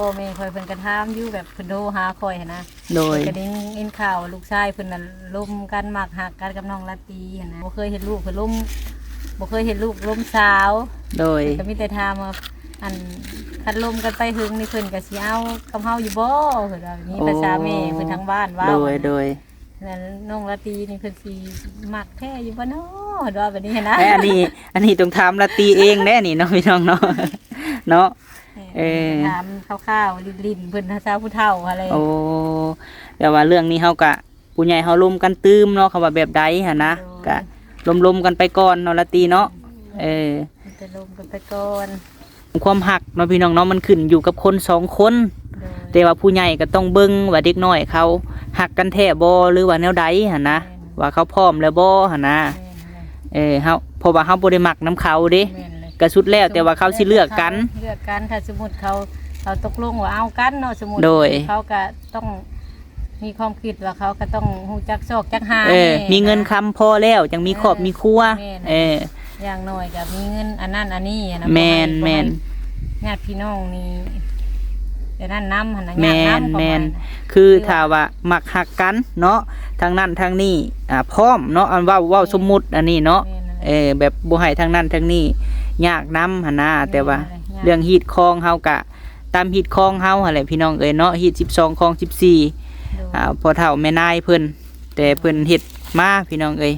ພໍ່ແມ່ຂ້ອຍເພິ່ນກໍຖາມຢູ່ ແບບເພິ່ນໂທຫາຂ້ອຍຫັ້ນນະ. ໂດຍ ເພິ່ນກໍໄດ້ຍິນຂ່າວວ່າລູກຊາຍເພິ່ນນັ້ນລົມກັນ ມັກຮັກກັນກັບນ້ອງລາຕີຫັ້ນນະ. ບໍ່ເຄີຍເຫັນລູກເພິ່ນລົມ ບໍ່ເຄີຍເຫັນລູກລົມສາວ. ໂດຍ ເພິ່ນກໍມີແຕ່ຖາມວ່າ ອັນ ຄັນລົມກັນໄປເຫິງນີ້ ເພິ່ນກໍຊິເອົາກັບເຮົາຢູ່ບໍ່? ເພິ່ນວ່າ ມີພາສາແມ່ເພິ່ນທາງບ້ານເວົ້າ. ໂດຍ ໂດຍ ນັ້ນ ນ້ອງລາຕີນີ້ເພິ່ນຊິມັກແທ້ຢູ່ບໍ່ນໍ? ເພິ່ນວ່າແບບນີ້ຫັ້ນນະ. ແຕ່ອັນນີ້ ອັນນີ້ຕ້ອງຖາມລາຕີເອງແດ່ນີ້ເນາະ ພີ່ນ້ອງເນາະ ເນາະ. ແມ່ນ ເອີ ຖາມຂ່າວໆ ຫຼິ້ນໆ ເພິ່ນພາສາຜູ້ເຖົ້າຫັ້ນແຫຼະ. ໂອ້ ແຕ່ວ່າເລື່ອງນີ້ເຮົາກະ ຜູ້ໃຫຍ່ເຮົາລົມກັນຕື່ມເນາະ ຄຳວ່າແບບໃດຫັ້ນນະ. ໂດຍ ກະລົມໆກັນໄປກ່ອນເນາະລາຕີເນາະ. ໂດຍ ເອີ ມີແຕ່ລົມກັນໄປກ່ອນ. ຄວາມຮັກເນາະ ພີ່ນ້ອງເນາະ ມັນຂຶ້ນຢູ່ກັບຄົນສອງຄົນ. ໂດຍ ແຕ່ວ່າຜູ້ໃຫຍ່ກໍຕ້ອງເບິ່ງວ່າເດັກນ້ອຍເຂົາຮັກກັນແທ້ບໍ່ ຫຼືວ່າແນວໃດຫັ້ນນະ. ແມ່ນ ວ່າເຂົາພ້ອມແລ້ວບໍ່ຫັ້ນນະ. ແມ່ນ ເອີ ເຮົາ ເພາະວ່າເຮົາບໍ່ໄດ້ມັກນຳເຂົາເດ້. ແມ່ນເລີຍ ກໍສຸດແລ້ວແຕ່ວ່າເຂົາຊິເລືອກກັນ ເລືອກກັນ. ຖ້າສົມມຸດເຂົາ ເຂົາຕົກລົງວ່າເອົາກັນເນາະ ສົມມຸດ. ໂດຍ ເຂົາກໍຕ້ອງມີຄວາມຄິດວ່າເຂົາກໍຕ້ອງຮູ້ຈັກຊອກຈັກຫາ. ເອີ ແນ່ ມີເງິນຄຳພໍແລ້ວ ຈັ່ງມີຄອບມີຄົວ. ເອີ ແມ່ນ ເອີ ຢ່າງໜ້ອຍກໍມີເງິນອັນນັ້ນອັນນີ້ນະ. ແມ່ນ ບໍ່ໃຫ້ ແມ່ນ ບໍ່ໃຫ້ຍາດພີ່ນ້ອງນີ້ ແຕ່ນັ້ນນຳຫັ້ນນະ. ແມ່ນ ຍາດນຳ ແມ່ນ ປະມານນັ້ນ. ຄືຖ້າວ່າມັກຮັກກັນເນາະ ທາງນັ້ນທາງນີ້ ອ່າ ພ້ອມເນາະ ອັນເວົ້າ ເວົ້າ ແມ່ນ ສົມມຸດອັນນີ້ເນາະ. ແມ່ນ ເອີ ແບບບໍ່ໃຫ້ທາງນັ້ນທາງນີ້ຍາກນຳຫັ້ນນະ. ແມ່ນ ແຕ່ວ່າ ແມ່ນ ເລື່ອງຮີດຄອງເຮົາກະຕາມຮີດຄອງເຮົາຫັ້ນແຫຼະ ພີ່ນ້ອງເອີຍເນາະ ຮີດສິບສອງຄອງສິບສີ່. ໂດຍ ອ່າ ພໍ່ເຖົ້າແມ່ນາຍເພິ່ນ ແຕ່ເພິ່ນເຮັດມາ ພີ່ນ້ອງເອີຍ.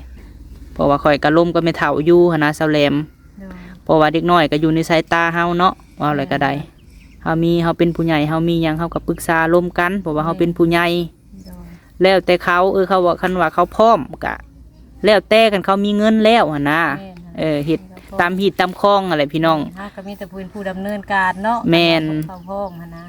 ເພາະວ່າຂ້ອຍກະລົມກັບແມ່ເຖົ້າຢູ່ຫັ້ນນະ ສາວແຫຼມ. ໂດຍ ເພາະວ່າເດັກນ້ອຍກໍຢູ່ໃນສາຍຕາເຮົາເນາະ ເວົ້າແລ້ວກໍໄດ້. ແມ່ນ ເຮົາມີ ເຮົາເປັນຜູ້ໃຫຍ່ ເຮົາມີຫຍັງເຮົາກໍປຶກສາລົມກັນ ເພາະວ່າເຮົາເປັນຜູ້ໃຫຍ່. ໂດຍ ແລ້ວແຕ່ເຂົາ ເອີ ເຂົາວ່າ ຄັນວ່າເຂົາພ້ອມກໍແລ້ວແຕ່ ຄັນເຂົາມີເງິນແລ້ວຫັ້ນນະ. ແມ່ນ ເອີ ເຮັດຕາມຮີດຕາມຄອງຫັ້ນແຫຼະ ພີ່ນ້ອງ. ເຮົາກໍມີແຕ່ຜູ້ເປັນຜູ້ດຳເນີນການເນາະ. ແມ່ນ ເຂົາພ້ອມຫັ້ນນະ.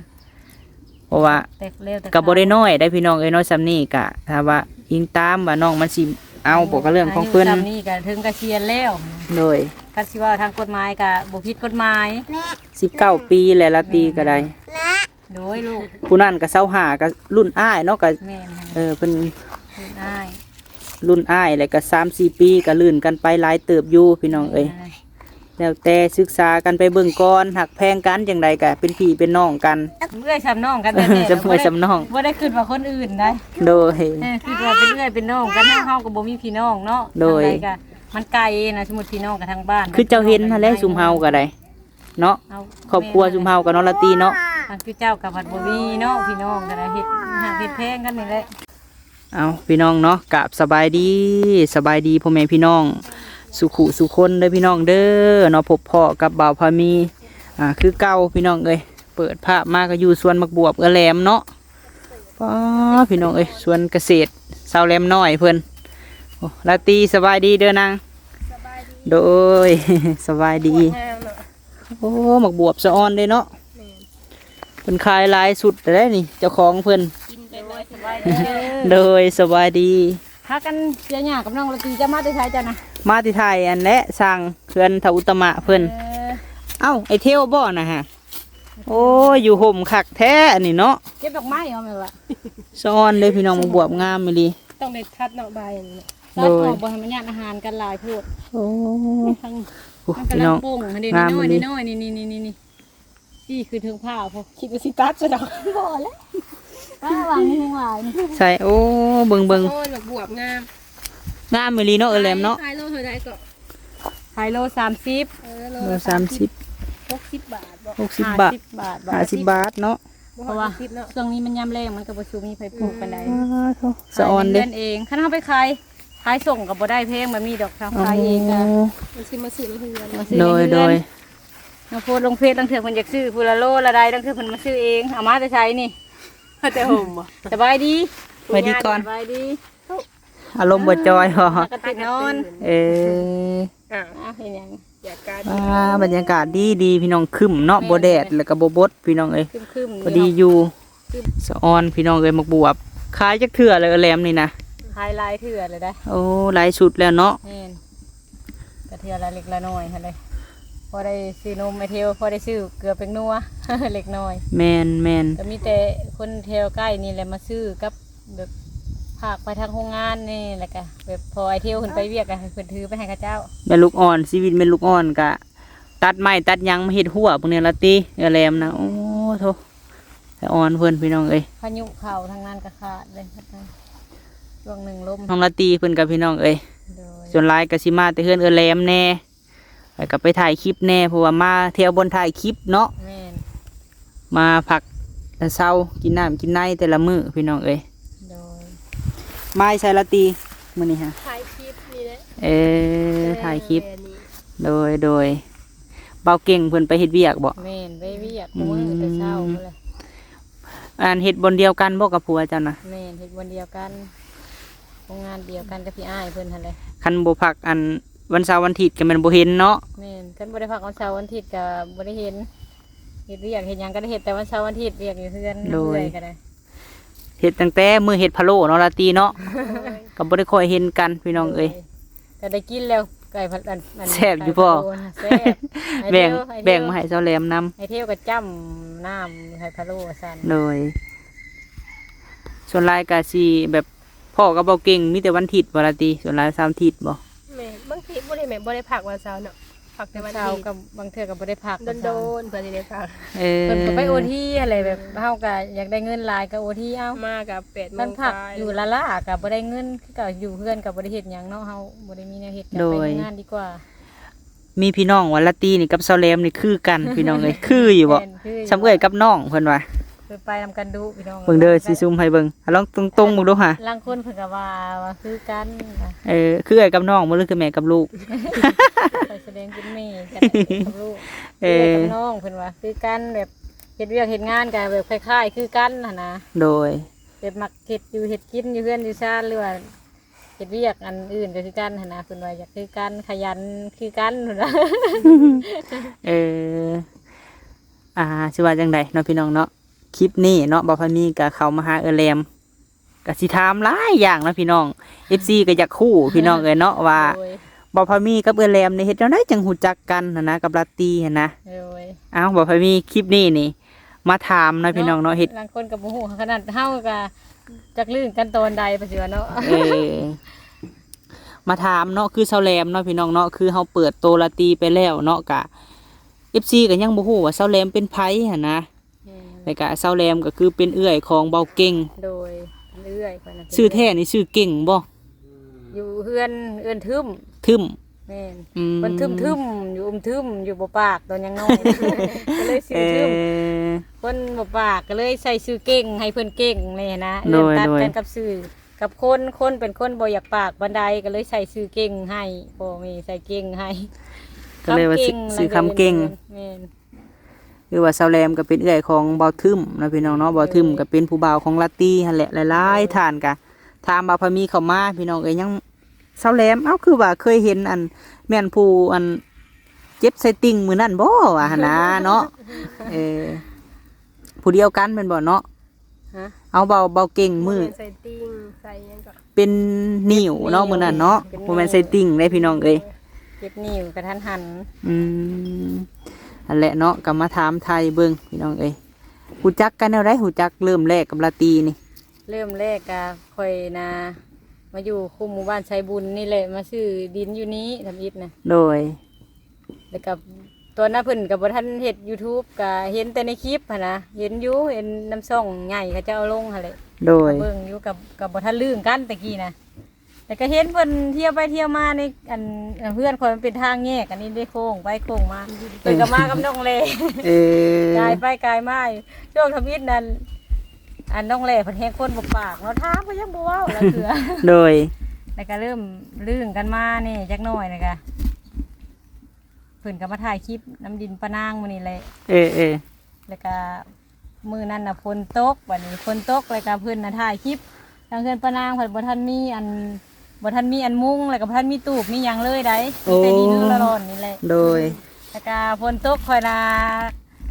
ເພາະວ່າ ແຕ່ແລ້ວແຕ່ ກໍບໍ່ໄດ້ນ້ອຍໄດ໋ ພີ່ນ້ອງເອີຍເນາະ ສ່ຳນີ້ກະ ຖ້າວ່າອີງຕາມວ່ານ້ອງມັນຊິເອົາບໍ່ ກໍເລື່ອງຂອງເພິ່ນ. ອາຍຸສ່ຳນີ້ກໍເຖິງກະສຽນແລ້ວ. ໂດຍ ຄັນຊິເວົ້າທາງກົດໝາຍກໍບໍ່ຜິດກົດໝາຍ. ສິບເກົ້າປີແລ້ວລາຕີກໍໄດ້. ໂດຍລູກ ຜູ້ນັ້ນກໍຊາວຫ້າ ກໍລຸ້ນອ້າຍເນາະ ກໍ ແມ່ນ ເອີ ເພິ່ນລຸ້ນອ້າຍ ລຸ້ນອ້າຍ ແລ້ວກໍສາມສີ່ປີ ກໍລື່ນກັນໄປຫຼາຍເຕີບຢູ່ ພີ່ນ້ອງເອີຍ. ແມ່ນ ແລ້ວແຕ່ສຶກສາກັນໄປເບິ່ງກ່ອນ ຮັກແພງກັນຈັ່ງໃດກໍເປັນພີ່ເປັນນ້ອງກັນ. ເອື້ອຍສ່ຳນ້ອງກັນແທ້ໆ ສ່ຳເອື້ອຍສ່ຳນ້ອງ ບໍ່ໄດ້ຄິດວ່າຄົນອື່ນໄດ໋. ໂດຍ ເອີ ຄິດວ່າເປັນເອື້ອຍເປັນນ້ອງກັນເນາະ. ເຮົາກໍບໍ່ມີພີ່ນ້ອງເນາະ. ໂດຍ ທາງໃດກໍມັນໄກນະ ສົມມຸດພີ່ນ້ອງກັນທາງບ້ານ ຄືເຈົ້າເຫັນຫັ້ນແຫຼະ ຊຸມເຮົາກໍໄດ້ເນາະ. ເອົາ ຄອບຄົວ ແມ່ນ ຊຸມເຮົາກໍເນາະ ລາຕີເນາະ. ທາງຄືເຈົ້າກໍພັດບໍ່ມີເນາະ ພີ່ນ້ອງກໍໄດ້ເຮັດຮັກເຮັດແພງກັນນີ້ແຫຼະ. ເອົາ ພີ່ນ້ອງເນາະ ກາບສະບາຍດີ ສະບາຍດີພໍ່ແມ່ພີ່ນ້ອງສູ່ຄູ່ສູ່ຄົນເດີ ພີ່ນ້ອງເດີເນາະ. ພົບພໍ້ກັບບ່າວພາມີ ອ່າ ຄືເກົ່າ ພີ່ນ້ອງເອີຍ. ເປີດພາບມາກໍຢູ່ສວນໝາກບວບເອື້ອຍແຫຼມເນາະ. ປ້າ ພີ່ນ້ອງເອີຍ ສວນກະເສດສາວແຫຼມນ້ອຍເພິ່ນ. ໂອ້ ລາຕີ ສະບາຍດີເດີນາງ. ສະບາຍດີ ໂດຍ ສະບາຍດີ. ໂອ້ ໝາກບວບສະອອນເດ້ເນາະ. ແມ່ນ ເພິ່ນຂາຍຫຼາຍຊຸດແລ້ວນີ້ ເຈົ້າຂອງເພິ່ນ. ກິນໄປເລີຍ ສະບາຍດີເດີ. ໂດຍ ສະບາຍດີ. ພາກັນເສຍຫຍ້າກັບນ້ອງລາຕີ. ເຈົ້າມາແຕ່ໃສເຈົ້ານະ? ມາແຕ່ໄທອັນແຫຼະ ສ້າງເຮືອນທ້າວອຸດຕະມະເພິ່ນ. ເອີ ເອົ້າ ໄອ້ເທວບໍ່ນະຮະ? ໂອ້ຍ ຢູ່ຮົ່ມຄັກແທ້ອັນນີ້ເນາະ. ເກັບດອກໄມ້ເອົາແມ່ນລະ. ສະອອນເດ້ພີ່ນ້ອງ ໝາກບວບງາມອີ່ຫຼີ. ຕ້ອງໄດ້ຕັດເນາະ ໃບນີ້. ໂດຍ ຕັດອອກ ບໍ່ໃຫ້ມັນຍາດອາຫານກັນຫຼາຍໂພດ. ໂອ້ ທາງ ໂອ້ ພີ່ນ້ອງ ງາມອີ່ຫຼີ. ນ້ອຍໆ ນີ້ໆໆ ນີ້ຄືເທິງຜ້າພຸ້ນ. ຄິດວ່າຊິຕັດຊະດອກ. ບໍ່ແລ້ວ ປ້າ ວາງນີ້ແຮງຫຼາຍນີ້. ໃສ່ ໂອ້ ເບິ່ງໆ ໂອ້ຍ ໝາກບວບງາມ ງາມອີ່ຫຼີເນາະ ເອື້ອຍແຫຼມເນາະ. ຂາຍໂລເທົ່າໃດກໍ? ຂາຍໂລສາມສິບ. ເອີ ໂລ ໂລສາມສິບ ສາມສິບ ຫົກສິບບາດບໍ? ຫົກສິບບາດ ຫ້າສິບບາດບໍ? ຫ້າສິບບາດເນາະ. ເພາະວ່າຊ່ວງນີ້ມັນຍາມແລ້ງ ມັນກໍບໍ່ສູ່ມີໃຜປູກປານໃດ. ສະອອນເດ້ ຂາຍໃນເຮືອນເອງ. ຄັນເຮົາໄປຂາຍ ຂາຍສົ່ງກໍບໍ່ໄດ້ແພງແບບນີ້ດອກ ເຮົາຂາຍເອງກໍ. ອໍ ມັນຊິມາຊື້ໃນເຮືອນ. ມາຊື້ໃນເຮືອນ. ໂດຍ ໂດຍ. ເຮົາໂພສລົງເຟສ ລາງເທື່ອເພິ່ນຢາກຊື້ຜູ້ລະໂລລະໃດ ລາງເທື່ອເພິ່ນມາຊື້ເອງ. ເອົາມາແຕ່ໃສນີ້? ມາແຕ່ໂຮມບໍ? ສະບາຍດີ ສະບາຍດີກ່ອນ ສະບາຍດີ. ອາລົມບໍ່ຈອຍບໍ? ກະຕິກນອນ. ເອີ ອ້າວ ເຮັດຫຍັງ? ອາ ບັນຍາກາດດີໆ ພີ່ນ້ອງ. ຄຶ້ມເນາະ. ແມ່ນ ບໍ່ແດດ ແລ້ວກໍບໍ່ບົດ ພີ່ນ້ອງເອີຍ. ຄຶ້ມໆ ພໍດີຢູ່. ສະອອນ ພີ່ນ້ອງເອີຍ. ໝາກບວບຂາຍຈັກເທື່ອແລ້ວ ເອື້ອຍແຫຼມນີ້ນະ? ຂາຍຫຼາຍເທື່ອແລ້ວໄດ໋. ໂອ້ ຫຼາຍຊຸດແລ້ວເນາະ. ແມ່ນ ກະເທື່ອລະເລັກລະນ້ອຍຫັ້ນແຫຼະ. ພໍໄດ້ຊື້ນົມໄອເທວ ພໍໄດ້ຊື້ເກືອແປ້ງນົວ ເລັກນ້ອຍ. ແມ່ນໆ ກໍມີແຕ່ຄົນແຖວໃກ້ນີ້ແຫຼະມາຊື້ກັບ ແບບຝາກໄປທາງໂຮງງານນີ້ ແລ້ວກະແບບພໍໄອເທວເພິ່ນໄປວຽກ ກໍໃຫ້ເພິ່ນຖືໄປໃຫ້ເຂົາເຈົ້າ. ແມ່ລູກອ່ອນ ຊີວິດແມ່ລູກອ່ອນ ກະຕັດໄມ້ຕັດຫຍັງມາເຮັດຮົ້ວພວກນີ້ລະຕິ ເອື້ອຍແຫຼມນະ. ໂອ້ໂທ ອ່ອນເພິ່ນພີ່ນ້ອງເອີຍ ພາຍຸເຂົ້າທາງນັ້ນກໍຂາດເລີຍ ຊ່ວງໜຶ່ງລົມ ນ້ອງລາຕີເພິ່ນກັບພີ່ນ້ອງເອີຍ ໂດຍ ສ່ວນຫຼາຍກໍຊິມາແຕ່ເຮືອນເອື້ອຍແຫຼມແດ່ ແລ້ວກໍໄປຖ່າຍຄລິບແດ່ ເພາະວ່າມາແຖວບ່ອນຖ່າຍຄລິບເນາະ ແມ່ນ ມາພັກແລະເຊົາ ກິນນ້ຳກິນໃນແຕ່ລະມື້ພີ່ນ້ອງເອີຍ ໂດຍ ມາໃສລາຕີມື້ນີ້ຫະ ຖ່າຍຄລິບນີ້ແຫຼະ ເອີ ເອີ ຖ່າຍຄລິບ ແມ່ນນີ້ ໂດຍ ໂດຍ ບ່າວເກັ່ງເພິ່ນໄປເຮັດວຽກບໍ ແມ່ນ ໄປວຽກ ອືມ ມື້ແຕ່ເຊົ້າພຸ້ນແຫຼະ ອັນເຮັດບ່ອນດຽວກັນບໍກັບຜົວເຈົ້ານະ ແມ່ນ ເຮັດບ່ອນດຽວກັນ ໂຮງງານດຽວກັນກັບພີ່ອ້າຍເພິ່ນຫັ້ນແຫຼະ ຄັນບໍ່ພັກອັນ ວັນເສົາວັນອາທິດກໍແມ່ນບໍ່ເຫັນເນາະ ແມ່ນ ຄັນບໍ່ໄດ້ພັກວັນເສົາວັນອາທິດກໍບໍ່ໄດ້ເຫັນ ເຮັດວຽກເຮັດຫຍັງກໍໄດ້ເຮັດແຕ່ວັນເສົາວັນອາທິດ ວຽກຢູ່ເຮືອນ ໂດຍ ເອື້ອຍກໍໄດ້ ເຮັດຕັ້ງແຕ່ມື້ເຮັດພະໂລ້ເນາະ ລາຕີເນາະ ໂດຍ ກໍບໍ່ໄດ້ຄ່ອຍເຫັນກັນພີ່ນ້ອງເອີຍ ໂດຍ ກໍໄດ້ກິນແລ້ວ ໄກ່ພັດ ອັນ ອັນ ແຊບຢູ່ບໍ່ ໄກ່ພະໂລ້ນະ ແຊບ ແບ່ງ ໃຫ້ເທວ ໃຫ້ເທວ ແບ່ງມາໃຫ້ຊາວແຫຼມນຳ ໃຫ້ເທວກໍຈ້ຳນ້ຳໃຫ້ພະໂລ້ວ່າຊັ້ນ ໂດຍ ສ່ວນຫຼາຍກໍຊິແບບ ພໍ່ກັບບ່າວເກັ່ງມີແຕ່ວັນອາທິດບໍ່ລາຕີ ສ່ວນຫຼາຍເສົາອາທິດບໍ່ ແມ່ນ ບາງທີບໍ່ໄດ້ ແມ່ນບໍ່ໄດ້ພັກວັນເສົາເນາະ ພັກແຕ່ວັນອາທິດ ບາງເທື່ອກໍບໍ່ໄດ້ພັກ ໂດນໆ ເພິ່ນຊິໄດ້ພັກ ເອີ ເພິ່ນກໍໄປໂອທີຫັ້ນແຫຼະ ແບບເຮົາກໍຢາກໄດ້ເງິນຫຼາຍກໍໂອທີເອົາ ມາກໍແປດໂມງ ມັນພັກຢູ່ລ້າໆກໍບໍ່ໄດ້ເງິນ ຄືກໍຢູ່ເຮືອນກໍບໍ່ໄດ້ເຮັດຫຍັງເນາະ ເຮົາບໍ່ໄດ້ມີແນວເຮັດ ໂດຍ ກໍໄປເຮັດງານດີກວ່າ ມີພີ່ນ້ອງວ່າລາຕີນີ້ກັບຊາວແຫຼມນີ້ຄືກັນພີ່ນ້ອງເອີຍ ຄືຢູ່ບໍ່ ແມ່ນ ຄືຢູ່ ສ່ຳເອື້ອຍກັບນ້ອງເພິ່ນວ່າ ເພິ່ນໄປນຳກັນດຸພີ່ນ້ອງ ເບິ່ງເດີ ຊິຊູມໃຫ້ເບິ່ງ ອາ ລອງຕົງໆເບິ່ງດູຫາ ລາງຄົນເພິ່ນກໍວ່າ ວ່າຄືກັນ ເອີ ຄືເອື້ອຍກັບນ້ອງບໍ່ ຫຼືຄືແມ່ກັບລູກ ຂ້ອຍສະແດງເປັນແມ່ກັບລູກ ເອີ ເອື້ອຍກັບນ້ອງເພິ່ນວ່າຄືກັນ ແບບເຮັດວຽກເຮັດງານກໍແບບຄ້າຍໆຄືກັນຫັ້ນນະ ໂດຍ ແບບມັກເຮັດຢູ່ເຮັດກິນຢູ່ເຮືອນຢູ່ຊານ ຫຼືວ່າ ເຮັດວຽກອັນອື່ນກໍຄືກັນຫັ້ນນະ ເພິ່ນວ່າຢາກຄືກັນ ຂະຫຍັນຄືກັນເພິ່ນວ່າ ເອີ ອ່າ ຊິວ່າຈັ່ງໃດເນາະພີ່ນ້ອງເນາະ ຄລິບນີ້ເນາະ ບ່າວພາມີກໍເຂົ້າມາຫາເອື້ອຍແຫຼມ ກໍຊິຖາມຫຼາຍຢ່າງເນາະພີ່ນ້ອງ ເອັຟຊີກໍຢາກຮູ້ພີ່ນ້ອງເອີຍເນາະ ວ່າ ໂດຍ ບ່າວພາມີກັບເອື້ອຍແຫຼມນີ້ເຮັດແນວໃດຈັ່ງຮູ້ຈັກກັນຫັ້ນນະ ກັບລາຕີຫັ້ນນະ ໂດຍ ເອົ້າ ບ່າວພາມີ ຄລິບນີ້ນີ້ ມາຖາມເນາະ ເນາະ ພີ່ນ້ອງເນາະ ເຮັດ ລາງຄົນກໍບໍ່ຮູ້ ຂະໜາດເຮົາກໍຈັກລຶ້ງກັນຕອນໃດ ປະຊິວ່າເນາະ ເອີ ມາຖາມເນາະ ຄືຊາວແຫຼມເນາະ ພີ່ນ້ອງເນາະ ຄືເຮົາເປີດໂຕລາຕີໄປແລ້ວເນາະ ກະ ເອັຟຊີ ກໍຍັງບໍ່ຮູ້ວ່າຊາວແຫຼມເປັນໃຜຫັ້ນນະ ແມ່ນ ແລ້ວກະຊາວແຫຼມກໍຄືເປັນເອື້ອຍຂອງບ່າວເກັ່ງ ໂດຍ ເປັນເອື້ອຍຂ້ອຍນະ ຊື່ແທ້ນີ້ຊື່ເກັ່ງບໍ່? ຢູ່ເຮືອນເອີ້ນທຶ້ມ ທຶ້ມ ແມ່ນ ອືມ ເພິ່ນທຶ້ມໆ ຢູ່ອຸມທຶ້ມ ຢູ່ບໍ່ປາກຕອນຍັງນ້ອຍ ກໍເລີຍຊື່ທຶ້ມ ເອີ ຄົນບໍ່ປາກກໍເລີຍໃສ່ຊື່ເກັ່ງ ໃຫ້ເພິ່ນເກັ່ງແດ່ນະ ໂດຍ ເອີ້ນຕັດກັນກັບຊື່ ໂດຍ ກັບຄົນ ຄົນເປັນຄົນບໍ່ຢາກປາກປານໃດ ກໍເລີຍໃສ່ຊື່ເກັ່ງໃຫ້ ພໍ່ແມ່ໃສ່ເກັ່ງໃຫ້ ກໍເລີຍວ່າ ຄຳເກັ່ງ ຊື່ ຊື່ຄຳເກັ່ງ ແມ່ນ ຄືວ່າຊາວແຫຼມກໍເປັນເອື້ອຍຂອງບ່າວທຶ້ມເນາະ ພີ່ນ້ອງເນາະ ບ່າວທຶ້ມ ໂດຍ ກໍເປັນຜູ້ບ່າວຂອງລາຕີຫັ້ນແຫຼະ ຫຼາຍໆ ໂດຍ ທ່ານກໍຖາມບ່າວພາມີເຂົ້າມາ ພີ່ນ້ອງເອີຍ ຍັງ ຊາວແຫຼມ ເອົ້າ ຄືວ່າເຄີຍເຫັນ ອັນ ແມ່ນຜູ້ ອັນ ເຈັບໃສ່ຕິ່ງມື້ນັ້ນບໍ່ ວ່າຫັ້ນນະເນາະ ເອີ ຜູ້ດຽວກັນແມ່ນບໍ່ເນາະ? ຮະ? ເອົາ ເບົາ ເບົາເກັ່ງ ມື້ ບໍ່ແມ່ນໃສ່ຕິ່ງ ໃສ່ຫຍັງກໍ ເປັນນິ້ວເນາະ ມື້ນັ້ນເນາະ ເປັນນິ້ວ ບໍ່ແມ່ນໃສ່ຕິ່ງເດ້ພີ່ນ້ອງເອີຍ ເຈັບນິ້ວກະທັນຫັນ ອືມ ຫັ້ນແຫຼະເນາະ ກໍມາຖາມໄຖ່ເບິ່ງພີ່ນ້ອງເອີຍ ຮູ້ຈັກກັນແນວໃດ? ຮູ້ຈັກເລີ່ມແລກກັບລາຕີນີ້ ເລີ່ມແລກກະຂ້ອຍນະ ມາຢູ່ຄຸ້ມໝູ່ບ້ານໄຊບຸນນີ້ແຫຼະ ມາຊື້ດິນຢູ່ນີ້ທຳອິດນະ ໂດຍ ແລ້ວກໍຕອນນັ້ນເພິ່ນກໍບໍ່ທັນເຮັດ YouTube ກໍເຫັນແຕ່ໃນຄລິບຫັ້ນນະ ເຫັນຢູ່ ເຫັນນຳຊ່ອງໃຫຍ່ເຂົາເຈົ້າເອົາລົງຫັ້ນແຫຼະ ໂດຍ ກໍເບິ່ງຢູ່ ກໍ ກໍບໍ່ທັນລຶ້ງກັນແຕ່ກີ້ນະ ແລ້ວກໍເຫັນເພິ່ນທ່ຽວໄປທ່ຽວມາໃນ ອັນ ເຮືອນຂ້ອຍມັນເປັນທາງແຍກ ອັນນີ້ໄດ້ໂຄ້ງໄປໂຄ້ງມາ ເອີ ເພິ່ນກໍມາກັບນ້ອງແຫຼ ເອີ ກາຍໄປກາຍມາຢູ່ ຊ່ວງທຳອິດນັ້ນ ອັນ ນ້ອງແຫຼເພິ່ນແຮງຄົນບໍ່ປາກເນາະ ຖາມກໍຍັງບໍ່ເວົ້າລະເທື່ອ ໂດຍ ແລ້ວກໍເລີ່ມລຶ້ງກັນມາແດ່ຈັກໜ້ອຍ ແລ້ວກໍ ເພິ່ນກໍມາຖ່າຍຄລິບນຳດິນປານາງມື້ນີ້ແຫຼະ ເອີໆ ແລ້ວກໍມື້ນັ້ນນະຝົນຕົກ ບັດນີ້ຝົນຕົກ ແລ້ວກໍເພິ່ນນະຖ່າຍຄລິບ ທາງເຮືອນປານາງພັດບໍ່ທັນມີອັນ ບໍ່ທັນມີອັນມຸງ ແລ້ວກໍບໍ່ທັນມີຕູບມີຫຍັງເລີຍໃດ໋ ໂອ້ ມີແຕ່ດິນລ້ອນໆນີ້ແຫຼະ ໂດຍ ແລ້ວກໍຝົນຕົກ ຂ້ອຍນະ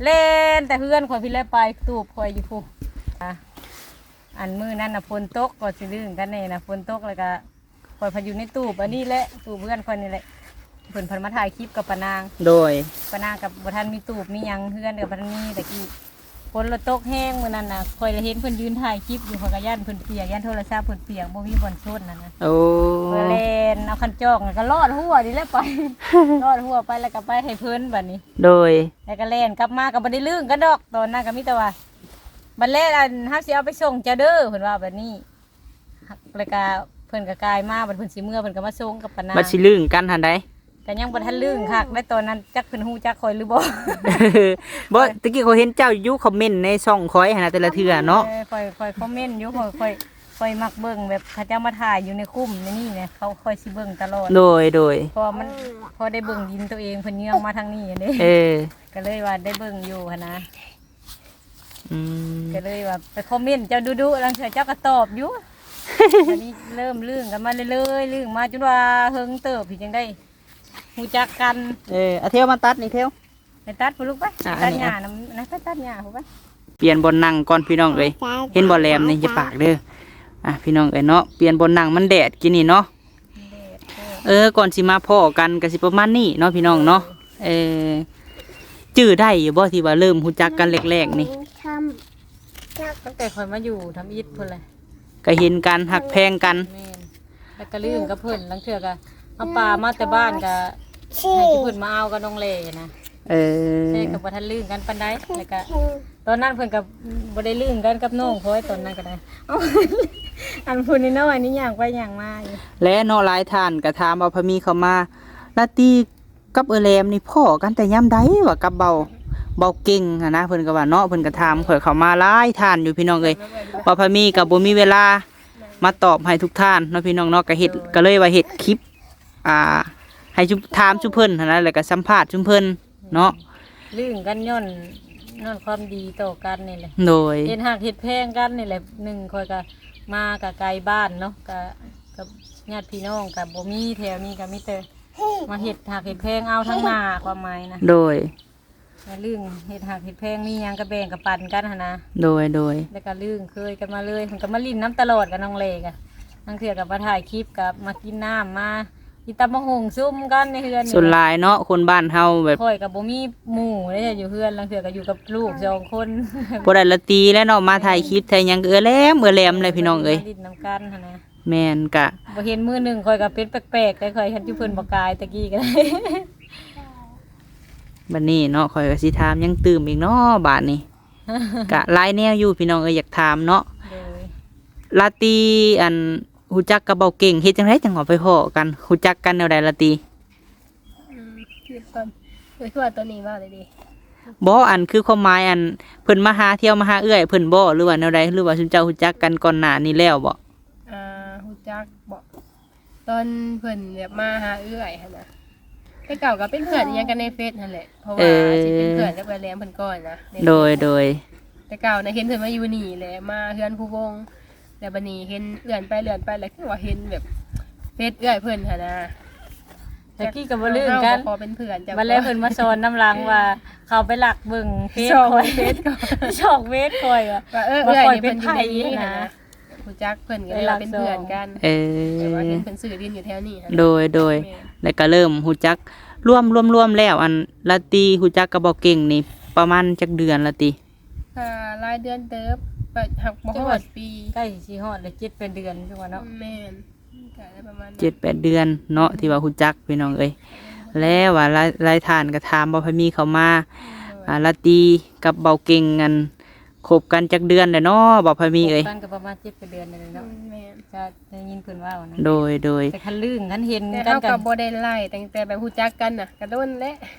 ແລ່ນແຕ່ເຮືອນຂ້ອຍພີ້ແຫຼະ ໄປຕູບຂ້ອຍຢູ່ພຸ້ນ ອັນມື້ນັ້ນນະຝົນຕົກ ກໍຊິລຶ້ງກັນແດ່ນະ ຝົນຕົກ ແລ້ວກໍ ຂ້ອຍພັດຢູ່ໃນຕູບອັນນີ້ແຫຼະ ຕູບເຮືອນຂ້ອຍນີ້ແຫຼະ ເພິ່ນພັດມາຖ່າຍຄລິບກັບປານາງ ໂດຍ ປານາງກໍບໍ່ທັນມີຕູບມີຫຍັງ ເຮືອນກໍບໍ່ທັນມີແຕ່ກີ້ ຝົນລະຕົກແຮງມື້ນັ້ນນະ ຂ້ອຍລະເຫັນເພິ່ນຢືນຖ່າຍຄລິບຢູ່ ຂ້ອຍກໍຢ້ານເພິ່ນປຽກ ຢ້ານໂທລະສັບເພິ່ນປຽກ ບໍ່ມີບ່ອນຊົນຫັ້ນນະ ໂອ້ ຂ້ອຍແລ່ນເອົາຄັນຈອກ ແລ້ວກໍລອດຮົ້ວນີ້ແຫຼະໄປ ລອດຮົ້ວໄປ ແລ້ວກໍໄປໃຫ້ເພິ່ນບັດນີ້ ໂດຍ ແລ້ວກໍແລ່ນກັບມາ ກໍບໍ່ໄດ້ລຶ້ງກັນດອກ ຕອນນັ້ນກໍມີແຕ່ວ່າ ບັດແລ້ວອັນ ເຮົາຊິເອົາໄປສົ່ງເຈົ້າເດີ ເພິ່ນວ່າແບບນີ້. ແລ້ວກະເພິ່ນກະກາຍມາ ບັດເພິ່ນຊິເມືອ ເພິ່ນກະມາສົ່ງກັບປານາງ ບັດຊິລຶ້ງກັນຫັ້ນໃດ. ກະຍັງບໍ່ທັນລຶ້ງຄັກໄດ໋ ຕອນນັ້ນຈັກເພິ່ນຮູ້ຈັກຂ້ອຍຫຼືບໍ່. ບໍ່ ຕະກີ້ຂ້ອຍເຫັນເຈົ້າຢູ່ຄອມເມັນໃນຊ່ອງຂ້ອຍຫັ້ນນະ ແຕ່ລະເທື່ອເນາະ. ເອີ ຂ້ອຍ ຂ້ອຍຄອມເມັນຢູ່ ຂ້ອຍ ຂ້ອຍ ຂ້ອຍມັກເບິ່ງແບບເຂົາເຈົ້າມາຖ່າຍຢູ່ໃນກຸ່ມໃນນີ້ນະ ເຂົາ ຂ້ອຍຊິເບິ່ງຕະຫຼອດ. ໂດຍ ໂດຍ ເພາະວ່າມັນ ພໍໄດ້ເບິ່ງດິນໂຕເອງ ເພິ່ນເຍືອງມາທາງນີ້ເດ້. ເອີ ກະເລີຍວ່າໄດ້ເບິ່ງຢູ່ຫັ້ນນະ. ອືມ ກະເລີຍວ່າໄປຄອມເມັນເຈົ້າດຸໆ ລາງເທື່ອເຈົ້າກະຕອບຢູ່. ບັດນີ້ເລີ່ມລຶ້ງກັນມາເລື້ອຍໆ ລຶ້ງມາຈົນວ່າເຫິງເຕີບ ເຮັດຈັ່ງໃດ ຮູ້ຈັກກັນ. ເອີ ອາ ເທວມາຕັດນີ້ ເທວ ໄປຕັດພຸ້ນລູກໄປ. ອ່າ ຕັດຫຍ້ານຳນະ ໄປຕັດຫຍ້າພຸ້ນໄປ. ປ່ຽນບ່ອນນັ່ງກ່ອນພີ່ນ້ອງເອີຍ. ເຫັນບໍ່ແຫຼມນີ້ ຢ່າປາກເດີ. ອ່າ ພີ່ນ້ອງເອີຍເນາະ ປ່ຽນບ່ອນນັ່ງ ມັນແດດກີ້ນີ້ເນາະ. ແດດ ເອີ ກ່ອນຊິມາພໍ້ກັນກະຊິປະມານນີ້ເນາະພີ່ນ້ອງເນາະ. ເອີ ຈື່ໄດ້ຢູ່ບໍ່ທີ່ວ່າເລີ່ມຮູ້ຈັກກັນແລກໆນີ້? ຕັ້ງແຕ່ຂ້ອຍມາຢູ່ທຳອິດພຸ້ນແຫຼະ ກະເຫັນກັນ ຮັກແພງກັນ. ແມ່ນ ແລ້ວກະລຶ້ງກັບເພິ່ນ ລາງເທື່ອກະເອົາປາມາແຕ່ບ້ານກະໃຫ້ເພິ່ນມາເອົາກັບນ້ອງແຫຼນະ. ເອີ ແຕ່ກະບໍ່ທັນລຶ້ງກັນປານໃດ. ແລ້ວກະຕອນນັ້ນເພິ່ນກະບໍ່ໄດ້ລຶ້ງກັນກັບນ້ອງຂ້ອຍ ຕອນນັ້ນກະໄດ້. ເອົາ ອັນຜູ້ນ້ອຍໆນີ້ຍ່າງໄປຍ່າງມາຢູ່ ແລະເນາະ. ຫຼາຍທ່ານກະຖາມວ່າພະມີເຂົ້າມາ ລາຕີ ກັບເອື້ອຍແຫຼມນີ້ພໍ້ກັນແຕ່ຍາມໃດ ວ່າກັບເບົາ ເບົາເກັ່ງຫັ້ນນະ ເພິ່ນກະວ່າເນາະ. ເພິ່ນກະຖາມຂ້ອຍເຂົ້າມາຫຼາຍທ່ານຢູ່ພີ່ນ້ອງເອີຍ ວ່າພະມີກະບໍ່ມີເວລາມາຕອບໃຫ້ທຸກທ່ານເນາະພີ່ນ້ອງເນາະ. ກະເຮັດ ກະເລີຍວ່າເຮັດຄລິບ ອ່າ ໃຫ້ຊຸມ ຖາມຊຸມເພິ່ນຫັ້ນນະ ແລ້ວກະສຳພາດຊຸມເພິ່ນເນາະ. ລຶ້ງກັນຍ້ອນ ຍ້ອນຄວາມດີຕໍ່ກັນນີ້ແຫຼະ. ໂດຍ ເຮັດຮັກເຮັດແພງກັນນີ້ແຫຼະ. ໜຶ່ງຂ້ອຍກະມາກະໄກບ້ານເນາະ ກະ ກັບຍາດພີ່ນ້ອງກະບໍ່ມີ ແຖວນີ້ກະມີແຕ່ ມາເຮັດຮັກເຮັດແພງເອົາທາງໜ້າ ຄວາມໝາຍນະ. ໂດຍ ແລ້ວລຶ້ງເຮັດຮັກເຮັດແພງ ມີຫຍັງກະແບ່ງກະປັນກັນຫັ້ນນະ. ໂດຍ ໂດຍ ແລ້ວກະລຶ້ງເຄີຍກັນມາເລີຍ ເພິ່ນກະມາຫຼິ້ນນຳຕະຫຼອດກັບນ້ອງແຫຼກະ ລາງເທື່ອກະມາຖ່າຍຄລິບ ກະມາກິນນ້ຳ ມາກິນຕຳບັກຫຸ່ງຊຸມກັນໃນເຮືອນ. ສ່ວນຫຼາຍເນາະ ຄົນບ້ານເຮົາແບບ ຂ້ອຍກະບໍ່ມີໝູ່ເດ້ຢູ່ເຮືອນ ລາງເທື່ອກະຢູ່ກັບລູກສອງຄົນ. ບໍ່ໄດ້ລາຕີແລ້ວເນາະ ມາຖ່າຍຄລິບຖ່າຍຫຍັງກະເອື້ອແຫຼມ ເອື້ອແຫຼມແຫຼະພີ່ນ້ອງເອີຍ ມາຫຼິ້ນນຳກັນຫັ້ນນະ. ແມ່ນ ກະບໍ່ເຫັນມື້ໜຶ່ງ ຂ້ອຍກະເປັນແປກໆ ແຕ່ຂ້ອຍເຫັນຢູ່ເພິ່ນບໍ່ກາຍຕະກີ້ກະໄດ້. ບັດນີ້ເນາະ ຂ້ອຍກະຊິຖາມຫຍັງຕື່ມອີກເນາະບາດນີ້ ກະຫຼາຍແນວຢູ່ພີ່ນ້ອງເອີຍ ຢາກຖາມເນາະ. ໂດຍ ລາຕີ ອັນ ຮູ້ຈັກກັບເບົາເກັ່ງ ເຮັດຈັ່ງໃດຈັ່ງວ່າໄປພໍ້ກັນ ຮູ້ຈັກກັນແນວໃດລາຕີ? ອືມ ຄືຕອນ ຄືວ່າຕອນນີ້ເວົ້າໄດ້ເດ. ບໍ່ ອັນ ຄືຄວາມໝາຍ ອັນ ເພິ່ນມາຫາ ທ່ຽວມາຫາເອື້ອຍເພິ່ນບໍ່ ຫຼືວ່າແນວໃດ ຫຼືວ່າຊຸມເຈົ້າຮູ້ຈັກກັນກ່ອນໜ້ານີ້ແລ້ວບໍ່? ອ່າ ຮູ້ຈັກບໍ່ ຕອນເພິ່ນແບບມາຫາເອື້ອຍຫັ້ນນະ ແຕ່ເກົ່າກະເປັນເພື່ອນອີ່ຫຍັງກັນໃນເຟສຫັ້ນແຫຼະ ເພາະວ່າ ເອີ ຊິເປັນເພື່ອນກັບເອື້ອຍແຫຼມເພິ່ນກ່ອນນະ. ໂດຍ ໂດຍ ແຕ່ເກົ່ານະ ເຫັນເພິ່ນມາຢູ່ນີ້ແຫຼະ ມາເຮືອນພູວົງ ແລ້ວບັດນີ້ເຫັນເລື່ອນໄປເລື່ອນໄປ ແລ້ວຄືວ່າເຫັນແບບເຟສເອື້ອຍເພິ່ນຫັ້ນນະ. ແຕ່ກີ້ກະບໍ່ລືມກັນ ເຮົາບໍ່ຂໍເປັນເພື່ອນເຈົ້າ ບັດແລ້ວເພິ່ນມາສອນນຳຫຼັງວ່າ ເຂົາໄປລັກເບິ່ງເຟສຂ້ອຍ ຊອກເຟສຂ້ອຍວ່າ ວ່າ ເອີ ວ່າຂ້ອຍເປັນໃຜຫັ້ນນະ. ຮູ້ຈັກເພິ່ນກະເລີຍວ່າເປັນເພື່ອນກັນ ເອີ ແຕ່ວ່າເຫັນເພິ່ນຊື້ດິນຢູ່ແຖວນີ້ຫັ້ນ. ໂດຍ ໂດຍ ແມ່ນ ແລ້ວກະເລີ່ມຮູ້ຈັກ ລວມ ລວມ ລວມແລ້ວ ອັນ ລາຕີຮູ້ຈັກກັບເບົາເກັ່ງນີ້ປະມານຈັກເດືອນລາຕີ? ກະຫຼາຍເດືອນເຕີບ ແຕ່ຫາກບໍ່ຮອດປີ ໃກ້ຊິຮອດແລ້ວ ເຈັດແປດເດືອນຄືວ່າເນາະ. ແມ່ນ ກະໄດ້ປະມານນັ້ນ ເຈັດແປດເດືອນເນາະ ທີ່ວ່າຮູ້ຈັກພີ່ນ້ອງເອີຍ. ແລ້ວວ່າຫຼາຍ ຫຼາຍທ່ານກະຖາມບໍ່ໃຜມີເຂົ້າມາ ໂດຍ ອ່າ ລາຕີກັບເບົາເກັ່ງ ອັນ ຄົບກັນຈັກເດືອນແລ້ວເນາະ ບໍ່ພາມີເອີຍ? ຄົບກັນກະປະມານເຈັດແປດເດືອນນີ້ແຫຼະເນາະ. ອືມ ແມ່ນ ກະໄດ້ຍິນເພິ່ນເວົ້ານະ. ໂດຍ ໂດຍ ແຕ່ຄັນລຶ້ງຄັນເຫັນກັນ ເຮົາກະບໍ່ໄດ້ໄລ່ ຕັ້ງແຕ່ແບບຮູ້ຈັກກັນນະ ກະດົນແຫຼະ.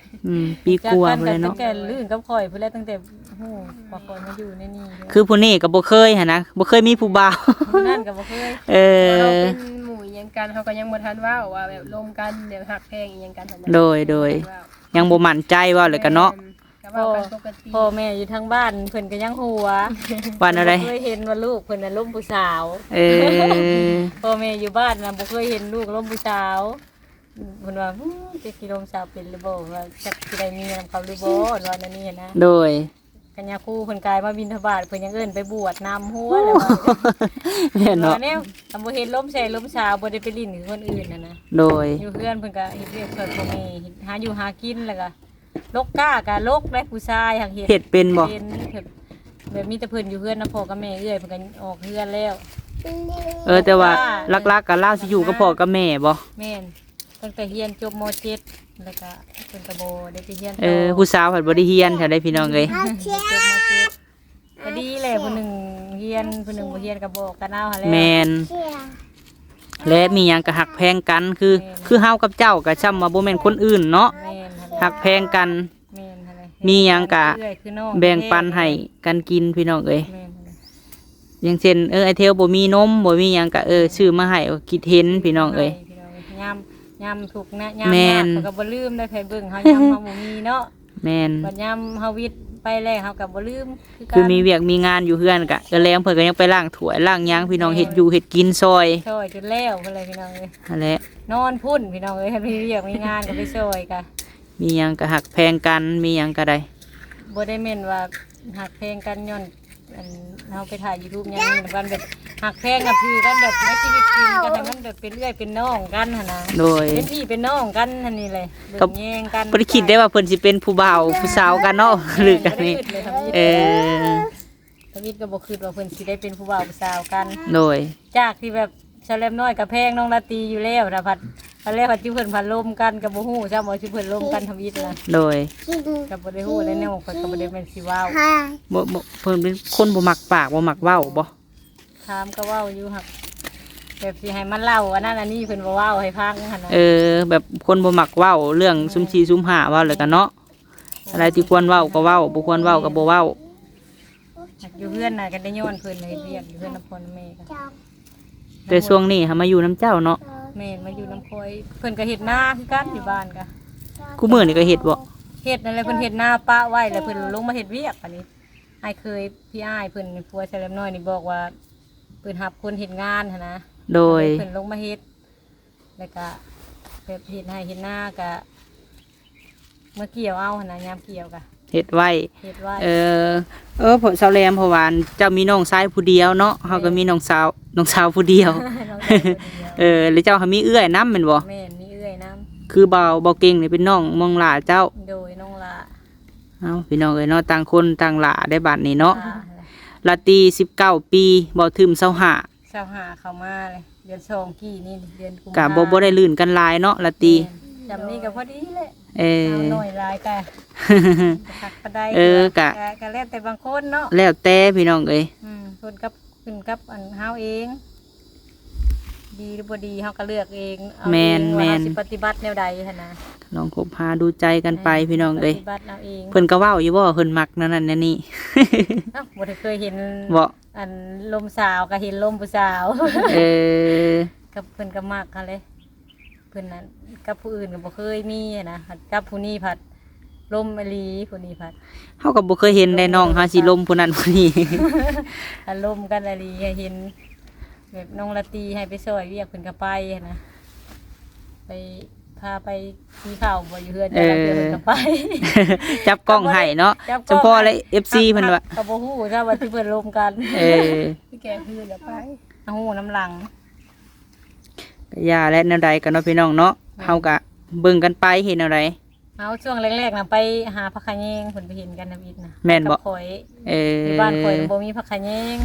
ອືມ ປີກວ່າພຸ້ນແຫຼະເນາະ ຕັ້ງແຕ່ລຶ້ງກັບຂ້ອຍພຸ້ນແຫຼະ ຕັ້ງແຕ່ຮູ້ວ່າຂ້ອຍມາຢູ່ໃນນີ້ ຄືຜູ້ນີ້ກະບໍ່ເຄີຍຫັ້ນນະ ບໍ່ເຄີຍມີຜູ້ບ່າວ ຜູ້ນັ້ນກະບໍ່ເຄີຍ. ເອີ ເຮົາເປັນໝູ່ອີ່ຫຍັງກັນ ເຮົາກະຍັງບໍ່ທັນເວົ້າວ່າແບບລົມກັນ ແບບຮັກແພງອີ່ຫຍັງກັນຫັ້ນນະ. ໂດຍ ໂດຍ ຍັງບໍ່ໝັ້ນໃຈເວົ້າແລ້ວກະເນາະ. ແມ່ນ ກະເວົ້າກັນປົກກະຕິ ພໍ່ແມ່ຢູ່ທາງບ້ານເພິ່ນກະຍັງຫົວ ວ່າແນວໃດ ບໍ່ເຄີຍເຫັນວ່າລູກເພິ່ນນະລົມຜູ້ສາວ. ເອີ ພໍ່ແມ່ຢູ່ບ້ານນະບໍ່ເຄີຍເຫັນລູກລົມຜູ້ສາວ ເພິ່ນວ່າ ຫື ຈັກຊິລົມສາວເປັນຫຼືບໍ່ ວ່າຈັກຊິໄດ້ເມຍນຳເຂົາຫຼືບໍ່ ວ່າແນວນີ້ຫັ້ນນະ. ໂດຍ ຄັນຍາຄູເພິ່ນກາຍມາບິນທະບາດ ເພິ່ນຍັງເອີ້ນໄປບວດນຳ ຫົວແລ້ວວ່າ. ແມ່ນເນາະ ວ່າແນວ ຄັນບໍ່ເຫັນລົມແຊລົມສາວ ບໍ່ໄດ້ໄປຫຼິ້ນຄືຄົນອື່ນຫັ້ນນະ. ໂດຍ ຢູ່ເຮືອນເພິ່ນກະເຮັດວຽກຊ່ວຍພໍ່ແມ່ ຫາຢູ່ຫາກິນ ແລ້ວກະ ລົກກ້າກະລົກໄດ໋ ຜູ້ຊາຍຫັ້ນເຮັດ ເຮັດເປັນບໍ່? ເປັນ ແບບມີແຕ່ເພິ່ນຢູ່ເຮືອນນຳພໍ່ກັບແມ່ ເອື້ອຍເພິ່ນກະອອກເຮືອນແລ້ວ. ເອີ ແຕ່ວ່າຫຼັກໆກະລາວຊິຢູ່ກັບພໍ່ກັບແມ່ບໍ່? ແມ່ນ ຕັ້ງແຕ່ຮຽນຈົບ ມໍເຈັດ ແລ້ວກະເພິ່ນກະບໍ່ໄດ້ໄປຮຽນຕໍ່. ເອີ ຜູ້ສາວພັດບໍ່ໄດ້ຮຽນແທ້ໃດພີ່ນ້ອງເອີຍ ຈົບ ມໍເຈັດ. ກໍດີແຫຼະ ຜູ້ໜຶ່ງຮຽນ ຜູ້ໜຶ່ງບໍ່ຮຽນກໍບອກກັນເອົາຫັ້ນແຫຼະ. ແມ່ນ ແລະມີຫຍັງກໍຮັກແພງກັນ ຄື ແມ່ນ ຄືເຮົາກັບເຈົ້າກໍຊ່ຳວ່າບໍ່ແມ່ນຄົນອື່ນເນາະ ແມ່ນຫັ້ນແຫຼະ ຮັກແພງກັນ ແມ່ນຫັ້ນແຫຼະ ມີຫຍັງກໍ ເອື້ອຍຄືນ້ອງ ແບ່ງປັນໃຫ້ກັນກິນ ພີ່ນ້ອງເອີຍ ແມ່ນຫັ້ນແຫຼະ ຢ່າງເຊັ່ນ ເອີ ອ້າຍເທວບໍ່ມີນົມ ບໍ່ມີຫຍັງກໍ ເອີ ຊື້ມາໃຫ້ ຄິດເຫັນ ພີ່ນ້ອງເອີຍ ຍາມ ຍາມທຸກນະ ຍາມຍາກ ແມ່ນ ເຂົາກໍບໍ່ລືມໄດ໋ ໃຜເບິ່ງເຮົາ ຍາມເຮົາບໍ່ມີເນາະ ແມ່ນ ບັດຍາມເຮົາວິດໄປແລ້ວ ເຮົາກໍບໍ່ລືມຄືກັນ ຄືມີວຽກມີງານຢູ່ເຮືອນກະ ເອື້ອຍແຫຼມເພິ່ນກໍຍັງໄປລ້າງຖ້ວຍລ້າງຫຍັງ ພີ່ນ້ອງ ແມ່ນ ເຮັດຢູ່ເຮັດກິນຊ່ອຍ ຊ່ອຍຈົນແລ້ວພຸ້ນແຫຼະ ພີ່ນ້ອງເອີຍ ຫັ້ນແຫຼະ ນອນພຸ້ນ ພີ່ນ້ອງເອີຍ ຄັນມີວຽກມີງານກໍໄປຊ່ອຍກະ ມີຫຍັງກໍຮັກແພງກັນ ມີຫຍັງກໍໄດ້ ບໍ່ໄດ້ແມ່ນວ່າຮັກແພງກັນຍ້ອນ ອັນ ເຮົາໄປຖ່າຍຢູທູບຫຍັງນຳກັນ ແບບຮັກແພງນັບຖືກັນ ແບບໃນຊີວິດຈິງກໍໃຫ້ມັນແບບເປັນເອື້ອຍເປັນນ້ອງກັນຫັ້ນນະ ໂດຍ ເປັນພີ່ເປັນນ້ອງກັນຫັ້ນນີ້ແຫຼະ ເບິ່ງແຍງກັນ ບໍ່ໄດ້ຄິດໄດ້ວ່າເພິ່ນຊິເປັນຜູ້ບ່າວຜູ້ສາວກັນເນາະ ຫຼືກັນນີ້ ເອີ ທຳອິດກໍບໍ່ຄິດວ່າເພິ່ນຊິໄດ້ເປັນຜູ້ບ່າວຜູ້ສາວກັນ ໂດຍ ຈາກທີ່ແບບສາວແຫຼມນ້ອຍກໍແພງນ້ອງລາຕີຢູ່ແລ້ວນະ ພັດ ພັດແລ້ວພັດຈຸເພິ່ນພັດລົມກັນກໍບໍ່ຮູ້ຊ້ຳວ່າຈຸເພິ່ນລົມກັນທຳອິດນະ ໂດຍ ກໍບໍ່ໄດ້ຮູ້ແລ້ວເນາະ ຂ້ອຍກໍບໍ່ໄດ້ແມ່ນຊິເວົ້າ ບໍ່ ບໍ່ ເພິ່ນເປັນຄົນບໍ່ມັກປາກ ບໍ່ມັກເວົ້າບໍ່? ຖາມກໍເວົ້າຢູ່ ຫາກແບບຊິໃຫ້ມາເລົ່າອັນນັ້ນອັນນີ້ ເພິ່ນບໍ່ເວົ້າໃຫ້ຟັງຫັ້ນນະ ເອີ ແບບຄົນບໍ່ມັກເວົ້າເລື່ອງ ແມ່ນ ຊຸ່ມສີ່ຊຸ່ມຫ້າ ເວົ້າແລ້ວກໍເນາະ ອັນໃດທີ່ຄວນເວົ້າກໍເວົ້າ ບໍ່ຄວນເວົ້າກໍບໍ່ເວົ້າ ຢູ່ເຮືອນນະກໍໄດ້ຍ້ອນເພິ່ນເຮັດວຽກຢູ່ເຮືອນນຳພໍ່ນຳແມ່ກໍ ແຕ່ຊ່ວງນີ້ຫາມາຢູ່ນຳເຈົ້າເນາະ ແມ່ນ ມາຢູ່ນຳຂ້ອຍ ເພິ່ນກໍເຮັດນາຄືກັນຢູ່ບ້ານກໍ ຄູ່ມື້ນີ້ກໍເຮັດບໍ່? ເຮັດນັ້ນແຫຼະ ເພິ່ນເຮັດນາປະໄວ້ ແລ້ວເພິ່ນລົງມາເຮັດວຽກ ບາດນີ້ ອ້າຍເຂີຍ ພີ່ອ້າຍເພິ່ນ ຜົວສາວແຫຼມນ້ອຍນີ້ບອກວ່າ ເພິ່ນຮັບຄົນເຮັດງານຫັ້ນນະ ໂດຍ ເພິ່ນລົງມາເຮັດ ແລ້ວກະແບບເຮັດໄຮ່ເຮັດນາກະ ເມື່ອກ່ຽວເອົາຫັ້ນນະ ຍາມກ່ຽວກະເຮັດໄວ້ ເຮັດໄວ້ ເອີ ເອີ ເພາະສາວແຫຼມ ເພາະວ່າເຈົ້າມີນ້ອງຊາຍຜູ້ດຽວເນາະ ເຮົາກໍ ແມ່ນ ມີນ້ອງສາວ ນ້ອງສາວຜູ້ດຽວ ນ້ອງຊາຍຜູ້ດຽວ ເອີ ແລ້ວເຈົ້າຫາມີເອື້ອຍນຳແມ່ນບໍ່? ແມ່ນ ມີເອື້ອຍນຳ ຄືບ່າວ ບ່າວເກັ່ງນີ້ເປັນນ້ອງນ້ອງຫຼ້າເຈົ້າ ໂດຍ ນ້ອງຫຼ້າ ເອົ້າ ພີ່ນ້ອງເອີຍເນາະ ຕ່າງຄົນຕ່າງຫຼ້າໄດ້ບັດນີ້ເນາະ ຫຼ້າ ລາຕີສິບເກົ້າປີ ບ່າວທຶມຊາວຫ້າ ຊາວຫ້າເຂົ້າມາເລີຍ ເດືອນສອງກີ້ນີ້ ເດືອນກຸມພາ ກະບໍ່ ບໍ່ໄດ້ລື່ນກັນຫຼາຍເນາະ ລາຕີ ແມ່ນ ຈຳນີ້ກໍພໍດີແຫຼະ ເອີ ສາວນ້ອຍຫຼາຍກະ ກະຄັກປານໃດ ເອີ ກະ ກະ ກະແລ້ວແຕ່ບາງຄົນເນາະ ແລ້ວແຕ່ພີ່ນ້ອງເອີຍ ອືມ ເພິ່ນກັບ ຂຶ້ນກັບອັນເຮົາເອງ ດີຫຼືບໍ່ດີເຮົາກໍເລືອກເອງ ເອົາເອງວ່າເຮົາ ແມ່ນ ແມ່ນ ຊິປະຕິບັດແນວໃດຫັ້ນນະ ລອງຄົບຫາດູໃຈກັນໄປ ແມ່ນ ພີ່ນ້ອງເອີຍ ປະຕິບັດເອົາເອງ ເພິ່ນກໍເວົ້າຢູ່ບໍ່ ເພິ່ນມັກແນວນັ້ນແນວນີ້ ເອົ້າ ບໍ່ໄດ້ເຄີຍເຫັນບໍ່? ອັນລົມສາວກໍເຫັນລົມຜູ້ສາວ ເອີ ກັບເພິ່ນກໍມັກຫັ້ນແຫຼະ ເພິ່ນນັ້ນກັບຜູ້ອື່ນກໍບໍ່ເຄີຍມີຫັ້ນນະ ກັບຜູ້ນີ້ພັດລົມອີ່ຫຼີ ຜູ້ນີ້ພັດ ເຮົາກໍບໍ່ເຄີຍເຫັນໄດ໋ ລົມ ນ້ອງເຮົາຊິລົມຜູ້ນັ້ນຜູ້ນີ້ ອາລົມກັນອີ່ຫຼີ ໃຫ້ເຫັນແບບນ້ອງລາຕີໃຫ້ໄປຊ່ອຍວຽກເພິ່ນກໍໄປຫັ້ນນະ ໄປ ພາໄປກິນເຂົ້າບໍ່ຢູ່ເຮືອນ ເອີ ແຕ່ລະເທື່ອເພິ່ນກໍໄປ ຈັບກ້ອງໃຫ້ເນາະ ຈັບກ້ອງ ສະເພາະແລະ ເອັຟຊີ ເພິ່ນວ່າ ກໍບໍ່ຮູ້ຊະວ່າທີ່ເພິ່ນລົມກັນ ເອີ ທີ່ແກຄືນກໍໄປ ຮູ້ນຳຫຼັງ ກໍຢ່າແຫຼະ ແນວໃດກໍເນາະ ພີ່ນ້ອງເນາະ ແມ່ນ ເຮົາກໍເບິ່ງກັນໄປ ເຮັດແນວໃດ ເຮົາຊ່ວງແລກໆນະ ໄປຫາຜັກຂະແຍງ ເພິ່ນໄປເຫັນກັນທຳອິດນະ ແມ່ນບໍ່? ກັບຂ້ອຍ ເອີ ຢູ່ບ້ານຂ້ອຍບໍ່ມີຜັກຂະແຍງ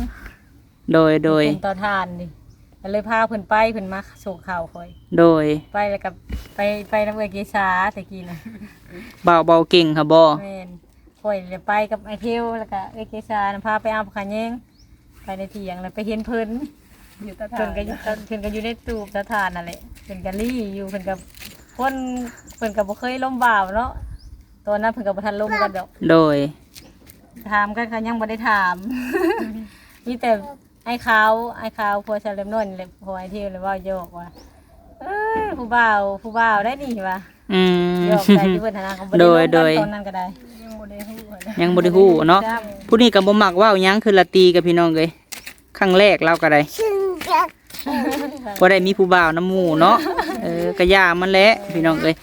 ໂດຍ ໂດຍ ເປັນເຕົາຖ່ານນີ້ ກໍເລີຍພາເພິ່ນໄປ ເພິ່ນມາສົ່ງເຂົ້າຂ້ອຍ ໂດຍ ໄປແລ້ວກໍໄປ ໄປນຳເອື້ອຍເກສາແຕ່ກີ້ນະ ເບົາ ເບົາເກັ່ງຫາບໍ່? ແມ່ນ ຂ້ອຍລະໄປກັບອ້າຍເທວ ແລ້ວກໍເອື້ອຍເກສານະ ພາໄປເອົາຜັກຂະແຍງ ໄປໃນຖຽງ ແລ້ວໄປເຫັນເພິ່ນ ຢູ່ຕາ ເພິ່ນກໍຢູ່ ຖານ ເພິ່ນກໍຢູ່ໃນຕູບຕາຖ່ານນັ້ນແຫຼະ ເພິ່ນກໍລີ້ຢູ່ ເພິ່ນກໍຄົນ ເພິ່ນກໍບໍ່ເຄີຍລົມບ່າວເນາະ ຕອນນັ້ນເພິ່ນກໍບໍ່ທັນລົມກັນດອກ ໂດຍ ຖາມກັນກໍຍັງບໍ່ໄດ້ຖາມ ມີແຕ່ອ້າຍຂາວ ອ້າຍຂາວ ຜົວສາວແຫຼມນ້ອຍນີ້ແຫຼະ ພໍ່ອ້າຍເທວລະເວົ້າຫຍອກວ່າ ເອີ ຜູ້ບ່າວ ຜູ້ບ່າວໄດ໋ນີ້ວ່າ ອືມ ຫຍອກໃສ່ຢູ່ເພິ່ນຫັ້ນນະ ກໍບໍ່ໄດ້ລົມກັນ ໂດຍ ຕອນນັ້ນກໍໄດ້ ຍັງບໍ່ໄດ້ຮູ້ຫັ້ນນະ ຍັງບໍ່ໄດ້ຮູ້ເນາະ ຍັງບໍ່ໄດ້ຮູ້ຊ້ຳ ຜູ້ນີ້ກໍບໍ່ມັກເວົ້າຫຍັງຄືລາຕີກັບ ພີ່ນ້ອງເອີຍ ຄັ້ງແລກລາວກໍໄດ້ ບໍ່ໄດ້ມີຜູ້ບ່າວນຳໝູ່ເນາະ ເອີ ກະຢ່າມັນແຫຼະ ພີ່ນ້ອງເອີຍ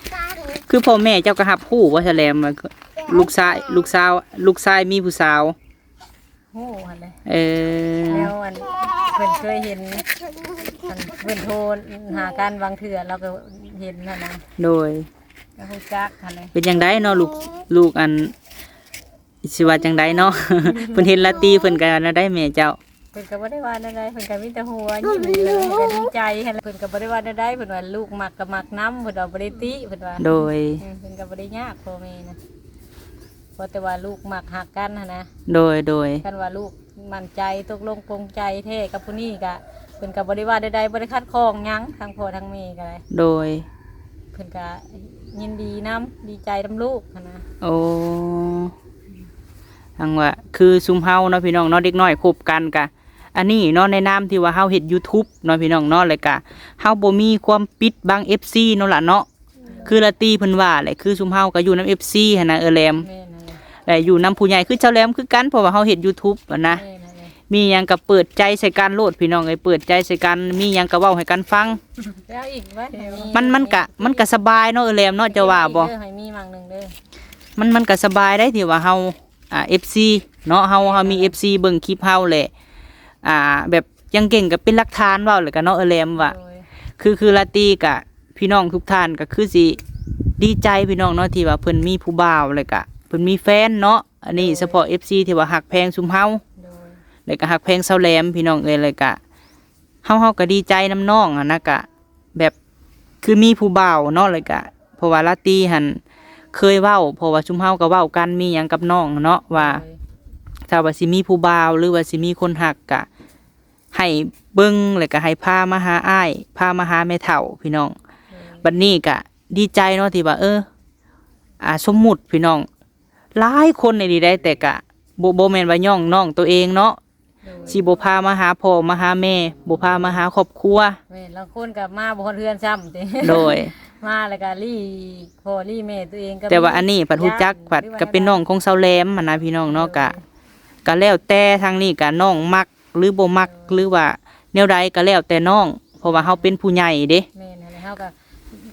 ຄືພໍ່ແມ່ເຈົ້າກໍຮັບຮູ້ບໍ່ ສາວແຫຼມ ວ່າລູກຊາຍ ລູກສາວ ລູກຊາຍມີຜູ້ສາວ? ຮູ້ຫັ້ນແຫຼະ ເອີ ແລ້ວອັນ ເພິ່ນເຄີຍເຫັນ ອັນ ເພິ່ນໂທຫາກັນບາງເທື່ອ ລາວກໍເຫັນຫັ້ນນະ ໂດຍ ກໍຮູ້ຈັກຫັ້ນແຫຼະ ເປັນຈັ່ງໃດເນາະ ລູກ ລູກອັນ ຊິວ່າຈັ່ງໃດເນາະ ເພິ່ນເຫັນລາຕີເພິ່ນກໍແນວໃດແມ່ເຈົ້າ? ເພິ່ນກໍບໍ່ໄດ້ວ່າແນວໃດ ເພິ່ນກໍມີແຕ່ຫົວຍິ້ມຢູ່ ເພິ່ນກໍດີໃຈຫັ້ນແຫຼະ ເພິ່ນກໍບໍ່ໄດ້ວ່າແນວໃດ ເພິ່ນວ່າລູກມັກກໍມັກນຳ ເພິ່ນວ່າບໍ່ໄດ້ຕິ ເພິ່ນວ່າ ໂດຍ ອືມ ເພິ່ນກໍບໍ່ໄດ້ຍາກພໍ່ແມ່ນະ ບໍ່ແຕ່ວ່າລູກມັກຮັກກັນຫັ້ນນະ. ໂດຍ ໂດຍ. ຄັນວ່າລູກໝັ້ນໃຈຕົກລົງປົງໃຈແທ້ກັບຜູ້ນີ້ກະ ເພິ່ນກະບໍ່ໄດ້ວ່າໃດໆ ບໍ່ໄດ້ຂັດຂ້ອງຫຍັງ ທັງພໍ່ທັງແມ່ກະໄດ້. ໂດຍ. ເພິ່ນກະຍິນດີນຳ ດີໃຈນຳລູກຫັ້ນນະ. ໂອ້ ທັງວ່າຄືຊຸມເຮົາເນາະ ພີ່ນ້ອງເນາະ ເດັກນ້ອຍຄົບກັນກະ ອັນນີ້ເນາະ ໃນນາມທີ່ວ່າເຮົາເຮັດ YouTube ເນາະ ພີ່ນ້ອງເນາະ ແລ້ວກະເຮົາບໍ່ມີຄວາມປິດບັງ ເອັຟຊີ ເນາະລະເນາະ. ຄືລາຕີເພິ່ນວ່າແຫຼະ ຄືຊຸມເຮົາກໍຢູ່ນຳ ເອັຟຊີ ຫັ້ນນະ ເອື້ອຍແຫຼມ ແມ່ນຫັ້ນແຫຼະ ແລະຢູ່ນຳຜູ້ໃຫຍ່ຄືເຈົ້າແຫຼມຄືກັນ ເພາະວ່າເຮົາເຮັດ YouTube ຫັ້ນນະ ແມ່ນຫັ້ນແຫຼະ ມີຫຍັງກໍເປີດໃຈໃສ່ກັນໂລດ ພີ່ນ້ອງເອີຍ ເປີດໃຈໃສ່ກັນ ມີຫຍັງກໍເວົ້າໃຫ້ກັນຟັງ. ແລ້ວອີກວ່າ ມັນ ມັນກະ ມັນກະສະບາຍເນາະ ເອື້ອຍແຫຼມເນາະ ເຈົ້າວ່າບໍ່? ໃຫ້ມີໝາກໜຶ່ງເດີ ມັນ ມັນກະສະບາຍໄດ໋ ທີ່ວ່າເຮົາ ອ່າ ເອັຟຊີ ເນາະ ເຮົາ ເຮົາມີ ເອັຟຊີ ເບິ່ງຄລິບເຮົາແຫຼະ ອ່າ ແບບ ຈັ່ງເກັ່ງກໍເປັນຫຼັກຖານເວົ້າແລ້ວກະເນາະ ເອື້ອຍແຫຼມວ່າ ໂດຍ ຄື ຄືລາຕີກະ ພີ່ນ້ອງທຸກທ່ານກໍຄືຊິດີໃຈ ພີ່ນ້ອງເນາະ ທີ່ວ່າເພິ່ນມີຜູ້ບ່າວ ແລ້ວກະເພິ່ນມີແຟນເນາະ ອັນນີ້ ໂດຍ ສະເພາະ ເອັຟຊີ ທີ່ວ່າຮັກແພງຊຸມເຮົາ ໂດຍ ແລ້ວກະຮັກແພງສາວແຫຼມ ພີ່ນ້ອງເອີຍ ແລ້ວກະເຮົາ ເຮົາກໍດີໃຈນຳນ້ອງຫັ້ນນະ ກະແບບຄືມີຜູ້ບ່າວເນາະ ແລ້ວກະ ເພາະວ່າລາຕີຫັ້ນເຄີຍເວົ້າ ເພາະວ່າຊຸມເຮົາກໍເວົ້າກັນ ມີຫຍັງກັບນ້ອງເນາະ ວ່າ ໂດຍ ຖ້າວ່າຊິມີຜູ້ບ່າວ ຫຼືວ່າຊິມີຄົນຮັກ ກະ ໃຫ້ເບິ່ງ ແລ້ວກໍໃຫ້ພາມາຫາອ້າຍ ພາມາຫາແມ່ເຖົ້າ ພີ່ນ້ອງ. ໂດຍ ບັດນີ້ກະດີໃຈເນາະ ທີ່ວ່າ ເອີ ອ່າ ສົມມຸດ ພີ່ນ້ອງ ຫຼາຍຄົນອີ່ຫຼີໄດ໋ ແຕ່ກະບໍ່ ບໍ່ແມ່ນວ່າຍ້ອງນ້ອງໂຕເອງເນາະ ໂດຍ ຊິບໍ່ພາມາຫາພໍ່ມາຫາແມ່ ບໍ່ພາມາຫາຄອບຄົວ. ແມ່ນ ລາງຄົນກໍມາບໍ່ຮອດເຮືອນຊ້ຳຕິ. ໂດຍ ມາແລ້ວກໍລີ້ພໍ່ລີ້ແມ່ໂຕເອງກໍມີ. ແຕ່ວ່າອັນນີ້ພັດຮູ້ຈັກ ຢ້ານ ພັດກໍເປັນນ້ອງຂອງສາວແຫຼມຫັ້ນນະ ພີ່ນ້ອງເນາະ ໂດຍ ກະ ກໍແລ້ວແຕ່ທາງນີ້ກະນ້ອງມັກ ຫຼືບໍ່ມັກ ເອີ ຫຼືວ່າແນວໃດກໍແລ້ວແຕ່ນ້ອງ ເພາະວ່າເຮົາເປັນຜູ້ໃຫຍ່ເດ້. ແມ່ນຫັ້ນແຫຼະ ເຮົາກໍ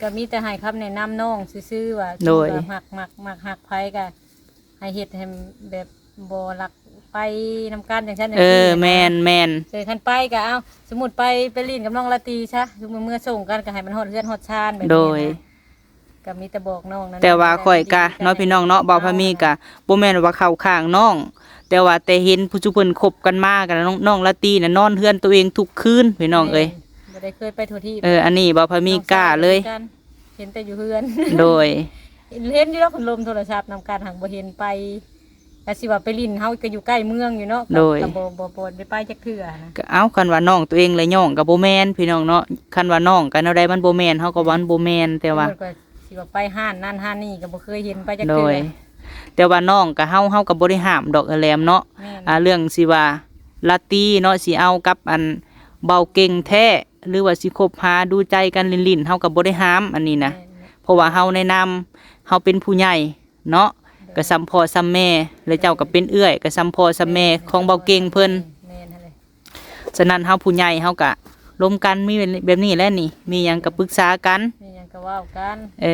ກໍມີແຕ່ໃຫ້ຄຳແນະນຳນ້ອງຊື່ໆ ວ່າ ໂດຍ ວ່າມັກ ມັກ ມັກຮັກໃຜກໍໃຫ້ເຮັດໃຫ້ແບບບໍ່ລັກໄປນຳກັນຈັ່ງຊັ້ນ ເອີ ຈັ່ງຊີ້ນະ. ແມ່ນໆ ເອີ ຄັນໄປກໍເອົາ ສົມມຸດໄປ ໄປຫຼິ້ນກັບນ້ອງລາຕີຊະ ສົມມຸດເມືອສົ່ງກັນກໍໃຫ້ມັນຮອດເຮືອນຮອດຊານແບບນີ້ນະ. ໂດຍ ກໍມີແຕ່ບອກນ້ອງນັ້ນ ແຕ່ວ່າຂ້ອຍກະເນາະ ພີ່ນ້ອງເນາະ ບ່າວພາມີກະບໍ່ແມ່ນວ່າເຂົ້າຂ້າງນ້ອງ ແຕ່ວ່າແຕ່ເຫັນຜູ້ຊຸເພິ່ນຄົບກັນມາກັນ ນ້ອງ ນ້ອງລາຕີນະນອນເຮືອນໂຕເອງທຸກຄືນ ພີ່ນ້ອງເອີຍ. ແມ່ນ ບໍ່ໄດ້ເຄີຍໄປທົ່ວທີບ. ເອີ ອັນນີ້ບ່າວພາມີກ້າເລີຍ ນ້ອງສາວກໍຄືກັນ ເຫັນແຕ່ຢູ່ເຮືອນ. ໂດຍ ເຫັນ ເຫັນຢູ່ດອກ ເພິ່ນລົມໂທລະສັບນຳກັນ ຫາກບໍ່ເຫັນໄປ. ກໍຊິວ່າໄປຫຼິ້ນ ເຮົາກໍຢູ່ໃກ້ເມືອງຢູ່ເນາະ. ໂດຍ ກໍ ກໍບໍ່ ບໍ່ ບໍ່ໄດ້ໄປຈັກເທື່ອນະ. ກໍເອົ້າ ຄັນວ່ານ້ອງໂຕເອງແຫຼະຍ້ອງກໍບໍ່ແມ່ນ ພີ່ນ້ອງເນາະ ຄັນວ່ານ້ອງກໍແນວໃດມັນບໍ່ແມ່ນ ເຮົາກໍວ່າມັນບໍ່ແມ່ນ ແຕ່ວ່າ ເພິ່ນກໍຊິວ່າໄປຮ້ານນັ້ນຮ້ານນີ້ກໍບໍ່ເຄີຍເຫັນໄປຈັກເທື່ອ. ໂດຍ ແຕ່ວ່ານ້ອງກໍ ເຮົາ ເຮົາກໍບໍ່ໄດ້ຫ້າມດອກ ເອື້ອຍແຫຼມເນາະ. ແມ່ນ ອ່າ ເລື່ອງຊິວ່າລາຕີເນາະ ຊິເອົາກັບອັນບ່າວເກັ່ງແທ້ ຫຼືວ່າຊິຄົບຫາດູໃຈກັນຫຼິ້ນໆ ເຮົາກໍບໍ່ໄດ້ຫ້າມອັນນີ້ນະ. ແມ່ນ ເພາະວ່າເຮົາໃນນາມເຮົາເປັນຜູ້ໃຫຍ່ ເນາະ. ໂດຍ ກໍສ່ຳພໍ່ສ່ຳແມ່ ແລະເຈົ້າກໍເປັນເອື້ອຍ ກໍສ່ຳພໍ່ສ່ຳແມ່ຂອງບ່າວເກັ່ງເພິ່ນ. ແມ່ນຫັ້ນແຫຼະ ສະນັ້ນເຮົາຜູ້ໃຫຍ່ເຮົາກໍລົມກັນ ມີແບບນີ້ແຫຼະນີ້ ມີຫຍັງກໍປຶກສາກັນ ມີຫຍັງກໍເວົ້າກັນ. ເອີ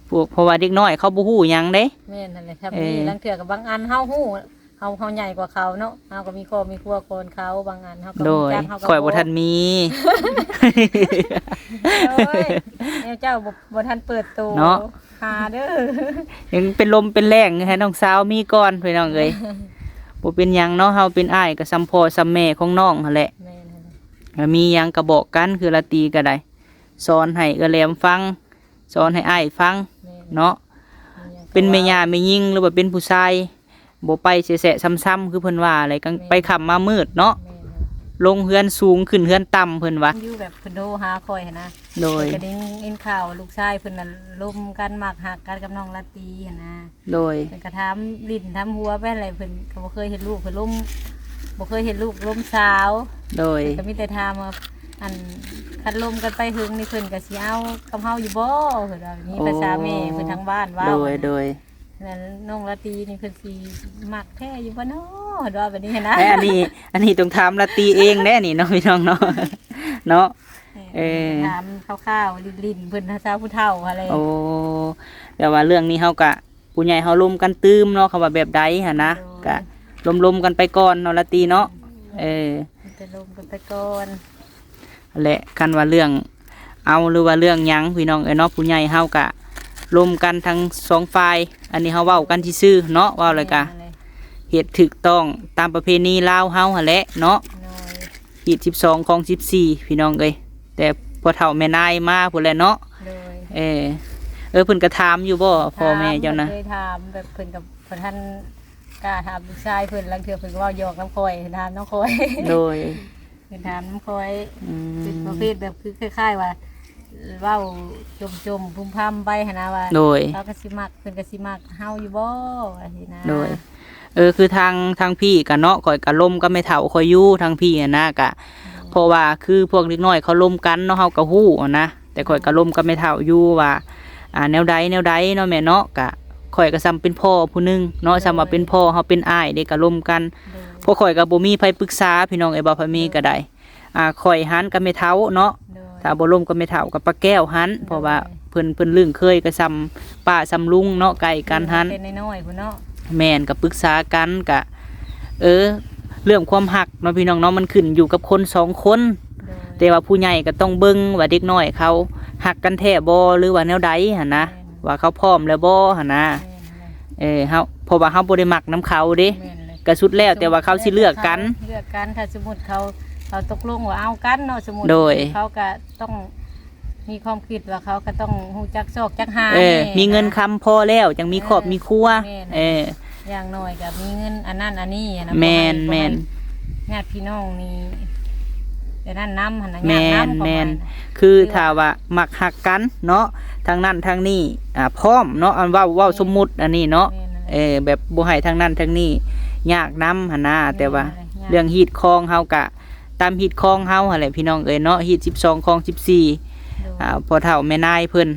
ພວກ ເພາະວ່າເດັກນ້ອຍເຂົາບໍ່ຮູ້ຫຍັງເດ້. ແມ່ນຫັ້ນແຫຼະ ຖ້າມີ ເອີ ລາງເທື່ອກໍບາງອັນເຮົາຮູ້ ເຮົາ ເຮົາໃຫຍ່ກວ່າເຂົາເນາະ ເຮົາກໍມີຄອບມີຄົວກ່ອນເຂົາ ບາງອັນເຮົາກໍ ໂດຍ ຮູ້ຈັກ ເຮົາກໍ ຂ້ອຍບໍ່ ບໍ່ທັນມີ. ໂອ້ຍ ແນວເຈົ້າບໍ່ ບໍ່ທັນເປີດໂຕເນາະ ຫາເດີ ຍັງເປັນລົມເປັນແລ້ງໃຫ້ນ້ອງສາວມີກ່ອນ ພີ່ນ້ອງເອີຍ. ບໍ່ເປັນຫຍັງເນາະ ເຮົາເປັນອ້າຍກໍສ່ຳພໍ່ສ່ຳແມ່ຂອງນ້ອງຫັ້ນແຫຼະ. ແມ່ນ ແລ້ວມີຫຍັງກໍບອກກັນ ຄືລາຕີກໍໄດ້ ສອນໃຫ້ເອື້ອຍແຫຼມຟັງ ສອນໃຫ້ອ້າຍຟັງ ແມ່ນ ເນາະ. ມີຫຍັງກໍ ເປັນແມ່ຍ່າແມ່ຍິງ ຫຼືວ່າເປັນຜູ້ຊາຍ ບໍ່ໄປແຊະໆຊ້ຳໆ ຄືເພິ່ນວ່າແຫຼະ ກາງ ແມ່ນ ໄປຄ່ຳມາມືດເນາະ. ແມ່ນ ລົງເຮືອນສູງຂຶ້ນເຮືອນຕ່ຳ ເພິ່ນວ່າ ຢູ່ແບບເພິ່ນໂທຫາຂ້ອຍຫັ້ນນະ. ໂດຍ ຂ້ອຍກໍໄດ້ຍິນຂ່າວວ່າລູກຊາຍເພິ່ນນັ້ນລົມກັນ ມັກຮັກກັນກັບນ້ອງລາຕີຫັ້ນນະ. ໂດຍ ເພິ່ນກໍຖາມຫຼິ້ນຖາມຫົວໄປຫັ້ນແຫຼະ ເພິ່ນກໍບໍ່ເຄີຍເຫັນລູກເພິ່ນລົມ ບໍ່ເຄີຍເຫັນລູກລົມສາວ. ໂດຍ ເພິ່ນກໍມີແຕ່ຖາມວ່າ ອັນ ຄັນລົມກັນໄປເຫິງນີ້ ເພິ່ນກໍຊິເອົາກັບເຮົາຢູ່ບໍ່ ເພິ່ນວ່າ ມີພາສາແມ່ເພິ່ນທາງບ້ານເວົ້າ. ໂດຍ ໂດຍ ນັ້ນນ້ອງລາຕີນີ້ເພິ່ນຊິມັກແທ້ຢູ່ບໍ່ເນາະ ເພິ່ນວ່າແບບນີ້ຫັ້ນນະ. ແຕ່ອັນນີ້ ອັນນີ້ຕ້ອງຖາມລາຕີເອງແດ່ນີ້ເນາະ ພີ່ນ້ອງເນາະ ເນາະ. ເອີ ຖາມຄ່າວໆຫຼິ້ນໆ ເພິ່ນພາສາຜູ້ເຖົ້າຫັ້ນແຫຼະ. ໂອ້ ແຕ່ວ່າເລື່ອງນີ້ເຮົາກະ ຜູ້ໃຫຍ່ເຮົາລົມກັນຕື່ມເນາະ ຄຳວ່າແບບໃດຫັ້ນນະ. ໂດຍ ກະລົມໆກັນໄປກ່ອນເນາະ ລາຕີເນາະ. ເອີ ແຕ່ລົມກັນໄປກ່ອນ ແລະ ຄັນວ່າເລື່ອງເອົາ ຫຼືວ່າເລື່ອງຫຍັງ ພີ່ນ້ອງເອີຍເນາະ ຜູ້ໃຫຍ່ເຮົາກະລົມກັນທັງສອງຝ່າຍ. ອັນນີ້ເຮົາເວົ້າກັນຊື່ໆເນາະ ເວົ້າແລ້ວກະ ແມ່ນແຫຼະ ເຮັດຖືກຕ້ອງຕາມປະເພນີລາວເຮົາຫັ້ນແຫຼະເນາະ. ໂດຍ ຮີດສິບສອງ ຄອງສິບສີ່ ພີ່ນ້ອງເອີຍ ແຕ່ພໍ່ເຖົ້າແມ່ນາຍມາພຸ້ນແຫຼະເນາະ. ໂດຍ ເອີ ເອີ ເພິ່ນກໍຖາມຢູ່ບໍ່ ພໍ່ແມ່ເຈົ້ານະ? ຖາມ ເຄີຍຖາມ ແບບເພິ່ນກໍບໍ່ທັນກ້າຖາມລູກຊາຍເພິ່ນ ລາງເທື່ອເພິ່ນກໍເວົ້າຫຍອກນຳຂ້ອຍ ຖາມນຳຂ້ອຍ. ໂດຍ ເພິ່ນຖາມນຳຂ້ອຍ ອືມ ເປັນປະເພດແບບຄືຄ້າຍໆວ່າ ເວົ້າຈົ່ມໆ ພຸມພຳໄປຫັ້ນນະວ່າ ໂດຍ ເຂົາກໍຊິມັກ ເພິ່ນກໍຊິມັກເຮົາຢູ່ບໍ່ ວ່າຊີ້ນະ. ໂດຍ ເອີ ຄືທາງ ທາງພີ່ກະເນາະ ຂ້ອຍກະລົມກັບແມ່ເຖົ້າຂ້ອຍຢູ່ທາງພີ່ຫັ້ນນະ ກະ ໂດຍ ເພາະວ່າຄືພວກເດັກນ້ອຍເຂົາລົມກັນເນາະ ເຮົາກະຮູ້ຫັ້ນນະ ແຕ່ຂ້ອຍກະລົມກັບແມ່ເຖົ້າຢູ່ວ່າ ອ່າ ແນວໃດແນວໃດເນາະແມ່ເນາະ ກະຂ້ອຍກະສ່ຳເປັນພໍ່ຜູ້ໜຶ່ງເນາະ ໂດຍ ສ່ຳວ່າເປັນພໍ່ ເຮົາເປັນອ້າຍເດ້ ກະລົມກັນ ໂດຍ ເພາະຂ້ອຍກະບໍ່ມີໃຜປຶກສາ ພີ່ນ້ອງເອີຍ ເວົ້າໃຜມີກະໄດ້ ໂດຍ ອ່າ ຂ້ອຍຫັ້ນກັບແມ່ເຖົ້າເນາະ ໂດຍ ຖ້າບໍ່ລົມກັບແມ່ເຖົ້າກັບປ້າແກ້ວຫັ້ນ ໂດຍ ເພາະວ່າເພິ່ນ ເພິ່ນລຶ້ງເຄີຍກໍສ່ຳປ້າສ່ຳລຸງເນາະ ໃກ້ກັນຫັ້ນ ແມ່ນ ກໍປຶກສາກັນ ກະ ເອີ ເລື່ອງຄວາມຮັກເນາະ ພີ່ນ້ອງເນາະ ມັນຂຶ້ນຢູ່ກັບຄົນສອງຄົນ ໂດຍ ແຕ່ວ່າຜູ້ໃຫຍ່ກໍຕ້ອງເບິ່ງວ່າເດັກນ້ອຍເຂົາຮັກກັນແທ້ບໍ່ ຫຼືວ່າແນວໃດຫັ້ນນະ ແມ່ນ ວ່າເຂົາພ້ອມແລ້ວບໍ່ຫັ້ນນະ ແມ່ນ ເອີ ເຮົາ ເພາະວ່າເຮົາບໍ່ໄດ້ມັກນຳເຂົາເດ້ ແມ່ນ ກໍສຸດແລ້ວແຕ່ວ່າເຂົາຊິເລືອກກັນ ເລືອກກັນ ຖ້າສົມມຸດເຂົາ ເຂົາຕົກລົງວ່າເອົາກັນເນາະ ສົມມຸດ ໂດຍ ເຂົາກໍຕ້ອງມີຄວາມຄິດວ່າເຂົາກໍຕ້ອງຮູ້ຈັກຊອກຈັກຫາ ເອີ ແນ່ ມີເງິນຄຳພໍແລ້ວ ຈັ່ງມີຄອບມີຄົວ ເອີ ແມ່ນ ເອີ ຢ່າງໜ້ອຍກໍມີເງິນອັນນັ້ນອັນນີ້ນະ ແມ່ນ ບໍ່ໃຫ້ ແມ່ນ ບໍ່ໃຫ້ຍາດພີ່ນ້ອງນີ້ ແຕ່ນັ້ນນຳຫັ້ນນະ ແມ່ນ ຍາດນຳ ແມ່ນ ປະມານ ຄືຖ້າວ່າມັກຮັກກັນເນາະ ທາງນັ້ນທາງນີ້ ອ່າ ພ້ອມເນາະ ອັນເວົ້າ ເວົ້າ ແມ່ນ ສົມມຸດອັນນີ້ເນາະ ແມ່ນ ເອີ ແບບບໍ່ໃຫ້ທາງນັ້ນທາງນີ້ຍາກນຳຫັ້ນນະ ແມ່ນ ແຕ່ວ່າ ແມ່ນ ເລື່ອງຮີດຄອງເຮົາກະຕາມຮີດຄອງເຮົາຫັ້ນແຫຼະ ພີ່ນ້ອງເອີຍເນາະ ຮີດສິບສອງຄອງສິບສີ່ ໂດຍ ອ່າ ພໍ່ເຖົ້າແມ່ນາຍເພິ່ນ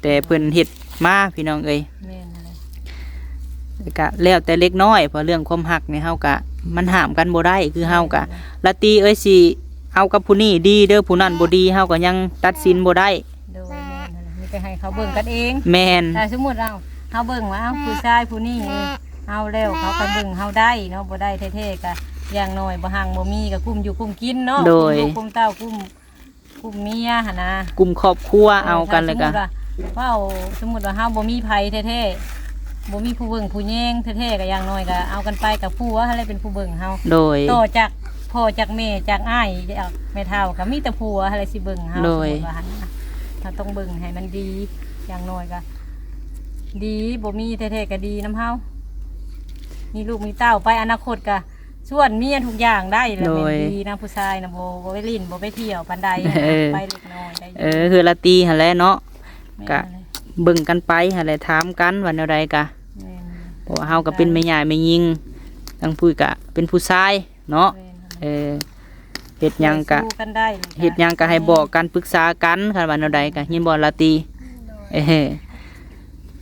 ແຕ່ເພິ່ນເຮັດມາ ພີ່ນ້ອງເອີຍ ແມ່ນ ແລ້ວກະແລ້ວແຕ່ເດັກນ້ອຍ ເພາະເລື່ອງຄວາມຮັກນີ້ເຮົາກະ ມັນຫ້າມກັນບໍ່ໄດ້ ຄືເຮົາກະ ລາຕີເອີຍ ຊິເອົາກັບຜູ້ນີ້ດີເດີ ຜູ້ນັ້ນບໍ່ດີ ເຮົາກໍຍັງຕັດສິນບໍ່ໄດ້ ໂດຍ ແມ່ນ ມີແຕ່ໃຫ້ເຂົາເບິ່ງກັນເອງ ແມ່ນ ຖ້າສົມມຸດເຮົາ ເຮົາເບິ່ງວ່າ ເອົາ ຜູ້ຊາຍຜູ້ນີ້ເອົາແລ້ວ ເຂົາກໍເບິ່ງເຮົາໄດ້ເນາະ ບໍ່ໄດ້ແທ້ໆ ກໍຢ່າງໜ້ອຍ ບໍ່ຮັ່ງບໍ່ມີ ກໍກຸ້ມຢູ່ກຸ້ມກິນເນາະ ໂດຍ ກຸ້ມລູກກຸ້ມເຕົ້າ ກຸ້ມ ກຸ້ມເມຍຫັ້ນນະ ກຸ້ມຄອບຄົວ ເອີ ເອົາກັນ ແລ້ວກໍ ຖ້າສົມມຸດວ່າ ເວົ້າ ສົມມຸດວ່າເຮົາບໍ່ມີໃຜແທ້ໆ ບໍ່ມີຜູ້ເບິ່ງຜູ້ແຍງແທ້ໆ ກໍຢ່າງໜ້ອຍກໍເອົາກັນໄປ ກໍຜົວຫັ້ນແຫຼະເປັນຜູ້ເບິ່ງເຮົາ ໂດຍ ຕໍ່ຈາກພໍ່ຈາກແມ່ ຈາກອ້າຍຈາກແມ່ເຖົ້າ ກໍມີແຕ່ຜົວຫັ້ນແຫຼະຊິເບິ່ງເຮົາ ໂດຍ ສົມມຸດວ່າຫັ້ນນະ ເຮົາຕ້ອງເບິ່ງໃຫ້ມັນດີ ຢ່າງໜ້ອຍກໍດີ ບໍ່ມີແທ້ໆ ກໍດີນຳເຮົາ ມີລູກມີເຕົ້າໄປ ອະນາຄົດກໍ ຊວນເມຍທຸກຢ່າງໄດ້ລະ ໂດຍ ແມ່ນດີນະ ຜູ້ຊາຍນະ ບໍ່ ບໍ່ໄປຫຼິ້ນ ບໍ່ໄປທ່ຽວປານໃດ ເອີ ໄປເລັກນ້ອຍໄດ້ຢູ່ ເອີ ຄືລາຕີຫັ້ນແຫຼະເນາະ ແມ່ນ ກະ ແມ່ນແຫຼະ ເບິ່ງກັນໄປຫັ້ນແຫຼະ ຖາມກັນວ່າແນວໃດກະ ແມ່ນ ເພາະວ່າເຮົາກໍເປັນແມ່ຍ່າແມ່ຍິງ ທາງພຸ້ນກະເປັນຜູ້ຊາຍເນາະ ແມ່ນ ເອີ ເຮັດຫຍັງກະ ເຮັດຫຍັງກະໃຫ້ບອກກັນ ປຶກສາກັນ ຄັນວ່າແນວໃດກະ ຍິນບໍ່ລາຕີ ໂດຍ ເອີ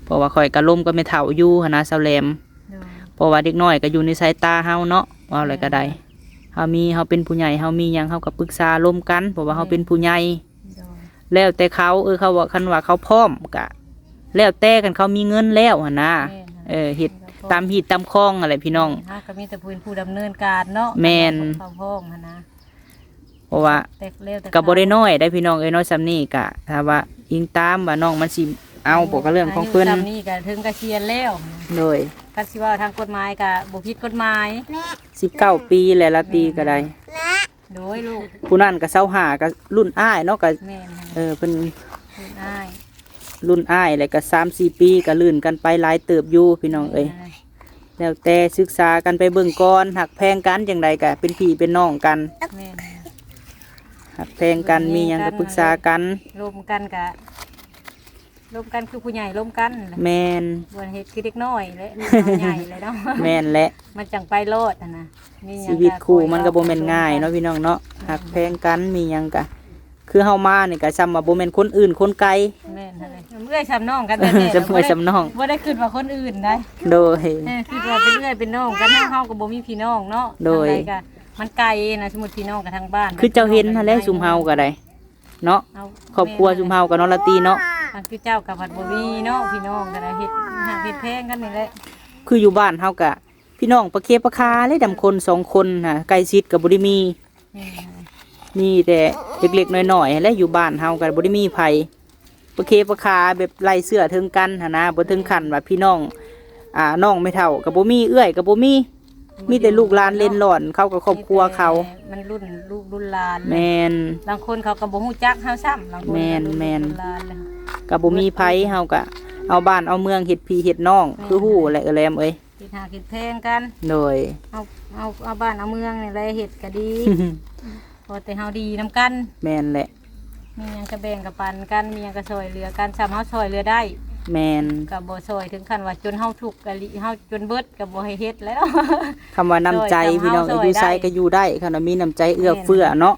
ເພາະວ່າຂ້ອຍກະລົມກັບແມ່ເຖົ້າຢູ່ຫັ້ນນະ ສາວແຫຼມ ໂດຍ ເພາະວ່າເດັກນ້ອຍກໍຢູ່ໃນສາຍຕາເຮົາເນາະ ເວົ້າແລ້ວກໍໄດ້ ແມ່ນ ເຮົາມີ ເຮົາເປັນຜູ້ໃຫຍ່ ເຮົາມີຫຍັງ ເຮົາກໍປຶກສາລົມກັນ ເພາະວ່າເຮົາເປັນຜູ້ໃຫຍ່ ໂດຍ ແລ້ວແຕ່ເຂົາ ເອີ ເຂົາວ່າ ຄັນວ່າເຂົາພ້ອມກໍແລ້ວແຕ່ ຄັນເຂົາມີເງິນແລ້ວຫັ້ນນະ ແມ່ນ ເອີ ເຮັດຕາມຮີດຕາມຄອງຫັ້ນແຫຼະພີ່ນ້ອງ ເຮົາກໍມີແຕ່ຜູ້ເປັນຜູ້ດຳເນີນການເນາະ ແມ່ນ ຄັນວ່າເຂົາພ້ອມຫັ້ນນະ ເພາະວ່າ ແຕ່ແລ້ວແຕ່ ກໍບໍ່ໄດ້ນ້ອຍໄດ໋ພີ່ນ້ອງເອີຍເນາະ ຊ່ຳນີ້ກະ ຖ້າວ່າອີງຕາມວ່ານ້ອງມັນຊິເອົາບໍ່ ກໍເລື່ອງຂອງເພິ່ນ ອາຍຸຊ່ຳນີ້ກະເຖິງກະສຽນແລ້ວ ໂດຍ ຄັນຊິເວົ້າທາງກົດໝາຍກະບໍ່ຜິດກົດໝາຍ ສິບເກົ້າປີແລ້ວລາຕີກໍໄດ້ ໂດຍລູກ ຜູ້ນັ້ນກະຊາວຫ້າ ກະລຸ້ນອ້າຍເນາະ ກະ ແມ່ນ ເອີ ເພິ່ນລຸ້ນອ້າຍ ລຸ້ນອ້າຍ ແລ້ວກະສາມສີ່ປີ ກະລື່ນກັນໄປຫຼາຍເຕີບຢູ່ພີ່ນ້ອງເອີຍ ແມ່ນ ແລ້ວແຕ່ສຶກສາກັນໄປເບິ່ງກ່ອນ ຮັກແພງກັນຈັ່ງໃດກະເປັນພີ່ເປັນນ້ອງກັນ ແມ່ນ ຮັກແພງກັນ ມີຫຍັງກະປຶກສາກັນ ລົມກັນກະ ລົມກັນຄືຜູ້ໃຫຍ່ລົມກັນ ແມ່ນ ບໍ່ເຮັດຄືເດັກນ້ອຍແຫຼະ ເຮົາໃຫຍ່ແລ້ວເນາະ ແມ່ນແຫຼະ ມັນຈັ່ງໄປລອດຫັ້ນນະ ມີຫຍັງ ຊີວິດຄູ່ມັນກໍບໍ່ແມ່ນງ່າຍເນາະ ພີ່ນ້ອງເນາະ ແມ່ນ ຮັກແພງກັນ ມີຫຍັງກະ ຄືເຮົາມານີ້ກໍຊ່ຳວ່າບໍ່ແມ່ນຄົນອື່ນຄົນໄກ ແມ່ນຫັ້ນແຫຼະ ເອື້ອຍຊ່ຳນ້ອງກັນແທ້ໆ ຊ່ຳເອື້ອຍຊ່ຳນ້ອງ ບໍ່ໄດ້ ບໍ່ໄດ້ຄິດວ່າຄົນອື່ນໃດ ໂດຍ ເອີ ຄິດວ່າເປັນເອື້ອຍເປັນນ້ອງກັນ ເຮົາ ເຮົາກໍບໍ່ມີພີ່ນ້ອງເນາະ ໂດຍ ທາງໃດກໍມັນໄກນະ ສົມມຸດພີ່ນ້ອງກັນທາງບ້ານ ຄືເຈົ້າເຫັນຫັ້ນແຫຼະ ຊຸມເຮົາກໍໄດ້ເນາະ ເຮົາ ຄອບຄົວຊຸມເຮົາກໍເນາະ ລາຕີເນາະ ທາງຄືເຈົ້າກໍພັດບໍ່ມີເນາະ ພີ່ນ້ອງກໍໄດ້ເຮັດຮັກເຮັດແພງກັນນີ້ແຫຼະ ຄືຢູ່ບ້ານເຮົາກໍພີ່ນ້ອງປະເຄປະຄາເລີຍ ດຳຄົນສອງຄົນນະ ໃກ້ຊິດກໍບໍ່ໄດ້ມີ ແມ່ນ ມີແຕ່ເລັກໆນ້ອຍໆຫັ້ນແຫຼະ ຢູ່ບ້ານເຮົາກໍບໍ່ໄດ້ມີໃຜປະເຄປະຄາແບບໄລ່ເຊື້ອເຖິງກັນຫັ້ນນະ ບໍ່ເຖິງຂັ້ນວ່າພີ່ນ້ອງ ອ່າ ນ້ອງແມ່ເຖົ້າກໍບໍ່ມີ ເອື້ອຍກໍບໍ່ມີ ມີແຕ່ລູກຫຼານເຫຼັ້ນຫຼອນ ເຂົາກໍຄອບຄົວເຂົາ ມີແຕ່ມັນລຸ້ນລູກລຸ້ນຫຼານ ແມ່ນ ບາງຄົນເຂົາກໍບໍ່ຮູ້ຈັກເຮົາຊ້ຳ ບາງຄົນ ແມ່ນ ກໍລຸ້ນ ແມ່ນ ລຸ້ນຫຼານແລ້ວ ກໍບໍ່ມີໃຜ ເຮົາກໍເອົາບ້ານເອົາເມືອງເຮັດພີ່ເຮັດນ້ອງ ແມ່ນ ຄືຮູ້ແຫຼະ ເອື້ອຍແຫຼມເອີຍ ເຮັດຮັກເຮັດແພງກັນ ໂດຍ ເອົາ ເອົາ ເອົາບ້ານເອົາເມືອງນີ້ແຫຼະເຮັດກໍດີ ພໍແຕ່ເຮົາດີນຳກັນ ແມ່ນແຫຼະ ມີຫຍັງກໍແບ່ງກໍປັນກັນ ມີຫຍັງກໍຊ່ອຍເຫຼືອກັນ ສ່ຳເຮົາຊ່ອຍເຫຼືອໄດ້ ແມ່ນ ກໍບໍ່ຊ່ອຍເຖິງຂັ້ນວ່າຈົນເຮົາທຸກອີ່ຫຼີ ເຮົາຈົນເບິດກໍບໍ່ໃຫ້ເຮັດແລ້ວ ຄຳວ່ານ້ຳໃຈ ຊ່ອຍສ່ຳເຮົາ ພີ່ນ້ອງເອີຍ ຊ່ອຍ ຢູ່ໃສ ໄດ້ ກໍຢູ່ໄດ້ ຄັນວ່າມີນ້ຳໃຈເອື້ອເຟື້ອເນາະ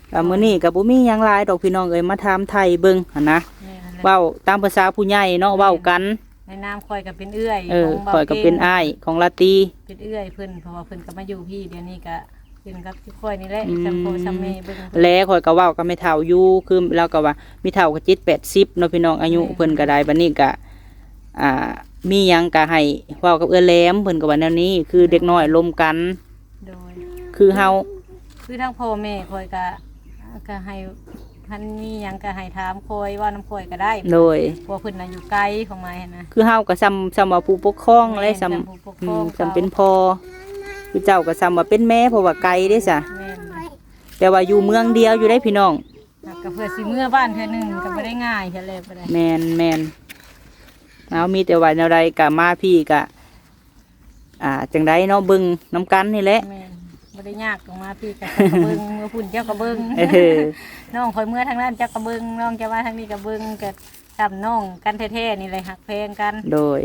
ແມ່ນ ກໍມື້ນີ້ກໍບໍ່ມີຫຍັງຫຼາຍດອກ ພີ່ນ້ອງເອີຍ ມາຖາມໄຖ່ເບິ່ງຫັ້ນນະ ແມ່ນແຫຼະ ເວົ້າຕາມພາສາຜູ້ໃຫຍ່ເນາະ ແມ່ນ ເວົ້າກັນ ໃນນາມຂ້ອຍກໍເປັນເອື້ອຍ ເອີ ຂອງບ່າວ ຂ້ອຍກໍເປັນ ເກັ່ງ ອ້າຍຂອງລາຕີ ເປັນເອື້ອຍເພິ່ນ ເພາະວ່າເພິ່ນກໍມາຢູ່ພີ້ ດຽວນີ້ກໍຂຶ້ນກັບຈຸຂ້ອຍນີ້ແຫຼະ ອືມ ສ່ຳພໍ່ສ່ຳແມ່ເບິ່ງ ແລະຂ້ອຍກໍເວົ້າກັບແມ່ເຖົ້າຢູ່ ຄືລາວກໍວ່າແມ່ເຖົ້າກໍເຈັດແປດສິບເນາະ ພີ່ນ້ອງ ອາຍຸ ແມ່ນ ເພິ່ນກໍໄດ້ ບັດນີ້ກໍ ອ່າ ມີຫຍັງກໍໃຫ້ເວົ້າກັບເອື້ອຍແຫຼມ ເພິ່ນກໍວ່າແນວນີ້ ຄືເດັກນ້ອຍລົມກັນ ໂດຍ ຄືເຮົາ ຄືທາງພໍ່ແມ່ຂ້ອຍກະ ກະໃຫ້ ຄັນມີຫຍັງກະໃຫ້ຖາມຂ້ອຍ ເວົ້ານຳຂ້ອຍກະໄດ້ ໂດຍ ເພາະວ່າເພິ່ນນະຢູ່ໄກ ຄວາມໝາຍຫັ້ນນະ ຄືເຮົາກະສ່ຳ ສ່ຳວ່າຜູ້ປົກຄອງ ແມ່ນ ແຫຼະ ສ່ຳ ສ່ຳຜູ້ປົກຄອງ ອືມ ເຂົາ ສ່ຳເປັນພໍ່ ຄືເຈົ້າກະສ່ຳວ່າເປັນແມ່ ເພາະວ່າໄກເດ້ຊະ ແມ່ນ ແຕ່ວ່າຢູ່ເມືອງດຽວຢູ່ເດ້ພີ່ນ້ອງ ແລ້ວກໍເພື່ອຊິເມືອບ້ານເທື່ອໜຶ່ງກໍບໍ່ໄດ້ງ່າຍ ເທື່ອແລກກໍໄດ້ ແມ່ນໆ ເອົາ ມີແຕ່ວ່າແນວໃດກໍມາພີ້ກໍ ອ່າ ຈັ່ງໃດເນາະ ເບິ່ງນຳກັນນີ້ແຫຼະ ແມ່ນ ບໍ່ໄດ້ຍາກ ຕ້ອງມາພີ້ກໍເຈົ້າກໍເບິ່ງ ເມືອພຸ້ນເຈົ້າກໍເບິ່ງ ເອີ ນ້ອງຂ້ອຍເມືອທາງນັ້ນເຈົ້າກໍເບິ່ງ ນ້ອງເຈົ້າມາທາງນີ້ກໍເບິ່ງ ກໍຊ້ຳນ້ອງກັນແທ້ໆນີ້ແຫຼະ ຮັກແພງກັນ ໂດຍ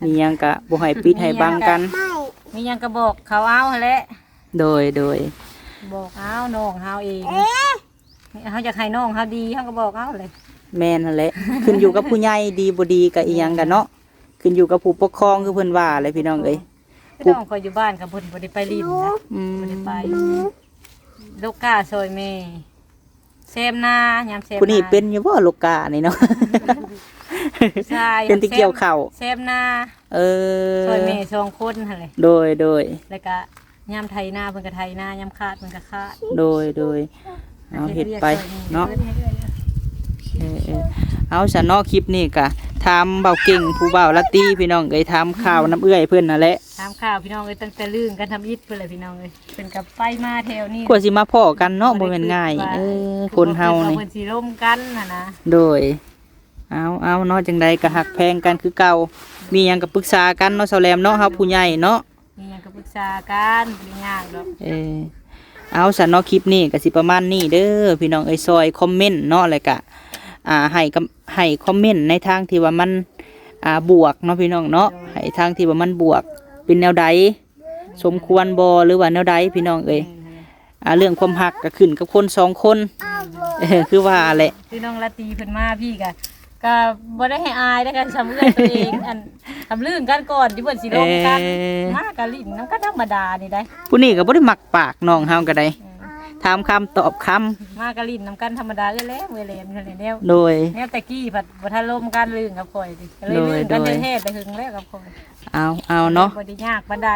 ມີຫຍັງກໍບໍ່ໃຫ້ປິດໃຫ້ບັງກັນ ມີຫຍັງກໍບອກເຂົາເອົາຫັ້ນແຫຼະ ໂດຍ ໂດຍ ບອກເອົາ ນ້ອງເຮົາເອງ ເຮົາຢາກໃຫ້ນ້ອງເຮົາດີ ເຮົາກໍບອກເອົາເລີຍ ແມ່ນຫັ້ນແຫຼະ ຂຶ້ນຢູ່ກັບຜູ້ໃຫຍ່ ດີບໍ່ດີກໍອີ່ຫຍັງກັນເນາະ ຂຶ້ນຢູ່ກັບຜູ້ປົກຄອງ ຄືເພິ່ນວ່າແຫຼະ ພີ່ນ້ອງເອີຍ ນ້ອງຂ້ອຍຢູ່ບ້ານກໍເພິ່ນບໍ່ໄດ້ໄປຫຼິ້ນນະ ອືມ ບໍ່ໄດ້ໄປ ໂລກາຊ່ອຍແມ່ ແຊມນາ ຍາມແຊມນາ ຜູ້ນີ້ເປັນຢູ່ບໍ່ ໂລການີ້ເນາະ ໃຊ່ ເປັນທີ່ກ່ຽວເຂົ້າ ແຊມນາ ເອີ ຊ່ອຍແມ່ສອງຄົນຫັ້ນແຫຼະ ໂດຍ ໂດຍ ແລ້ວກະ ຍາມໄຖນາເພິ່ນກໍໄຖນາ ຍາມຄາດເພິ່ນກໍຄາດ ໂດຍ ໂດຍ ເອົາເຮັດໄປເນາະ ເອີໆ ເອົາຊະເນາະ ຄລິບນີ້ກະຖາມບ່າວເກັ່ງ ຜູ້ບ່າວລາຕີ ພີ່ນ້ອງເອີຍ ຖາມຂ່າວນຳເອື້ອຍເພິ່ນຫັ້ນແຫຼະ ຖາມຂ່າວພີ່ນ້ອງເອີຍ ຕັ້ງແຕ່ລຶ້ງກັນທຳອິດພຸ້ນແຫຼະພີ່ນ້ອງເອີຍ ເພິ່ນກໍໄປມາແຖວນີ້ ກວ່າຊິມາພໍ້ກັນເນາະ ບໍ່ແມ່ນງ່າຍ ເອີ ຄົນເຮົານີ້ ເພິ່ນຊິລົມກັນຫັ້ນນະ ໂດຍ ເອົາ ເອົາເນາະ ຈັ່ງໃດກໍຮັກແພງກັນຄືເກົ່າ ມີຫຍັງກໍປຶກສາກັນເນາະ ສາວແຫຼມເນາະ ເຮົາຜູ້ໃຫຍ່ເນາະ ມີຫຍັງກໍປຶກສາກັນ ບໍ່ໄດ້ຍາກດອກ ເອີ ເອົາຊັ້ນເນາະ ຄລິບນີ້ກໍຊິປະມານນີ້ເດີພີ່ນ້ອງເອີຍ ຊ່ອຍຄອມເມັນເນາະ ແລ້ວກະ ອ່າ ໃຫ້ກຳ ໃຫ້ຄອມເມັນໃນທາງທີ່ວ່າມັນ ອ່າ ບວກເນາະພີ່ນ້ອງເນາະ ໂດຍ ໃຫ້ທາງທີ່ວ່າມັນບວກ ເປັນແນວໃດ ສົມຄວນບໍ່ ຫຼືວ່າແນວໃດພີ່ນ້ອງເອີຍ ແມ່ນ ອ່າ ເລື່ອງຄວາມຮັກກໍຂຶ້ນກັບຄົນສອງຄົນ ແມ່ນ ເອີ ຄືວ່າແຫຼະ ຄືນ້ອງລາຕີເພິ່ນມາພີ້ກໍ ກໍບໍ່ໄດ້ໃຫ້ອາຍເດ້ ກໍຊ່ຳເອື້ອຍຕົວເອງ ອັນ ຊ່ຳລຶ້ງກັນກ່ອນທີ່ເພິ່ນຊິລົມກັນ ເອີ ມາກໍຫຼິ້ນນຳກັນທຳມະດານີ້ໄດ໋ ຜູ້ນີ້ກໍບໍ່ໄດ້ມັກປາກນ້ອງເຮົາກໍໄດ້ ເອີ ຖາມຄຳຕອບຄຳ ມາກໍຫຼິ້ນນຳກັນທຳມະດາ ເອື້ອຍແຫຼມ ເອື້ອຍແຫຼມ ເທົ່ານັ້ນແຫຼະ ໂດຍ ແນວແຕ່ກີ້ພັດບໍ່ທັນລົມກັນ ລຶ້ງກັບຂ້ອຍຕິ ກໍເລີຍ ໂດຍ ລຶ້ງກັນ ໂດຍ ແທ້ໆ ແຕ່ຫຶງແລ້ວກັບຂ້ອຍ ເອົາ ເອົາເນາະ ບໍ່ໄດ້ຍາກປານໃດ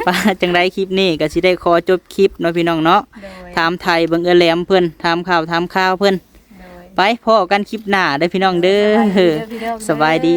ວ່າຈັ່ງໃດຄລິບນີ້ກໍຊິໄດ້ຂໍຈົບຄລິບເນາະພີ່ນ້ອງເນາະ ໂດຍ ຖາມໄຖ່ເບິ່ງເອື້ອຍແຫຼມເພິ່ນ ຖາມຂ່າວຖາມຄາວເພິ່ນ ໂດຍ ໄປພໍ້ກັນຄລິບໜ້າເດີພີ່ນ້ອງເດີ ໂດຍ ສະບາຍດີເດີພີ່ນ້ອງເດີ ສະບາຍດີ.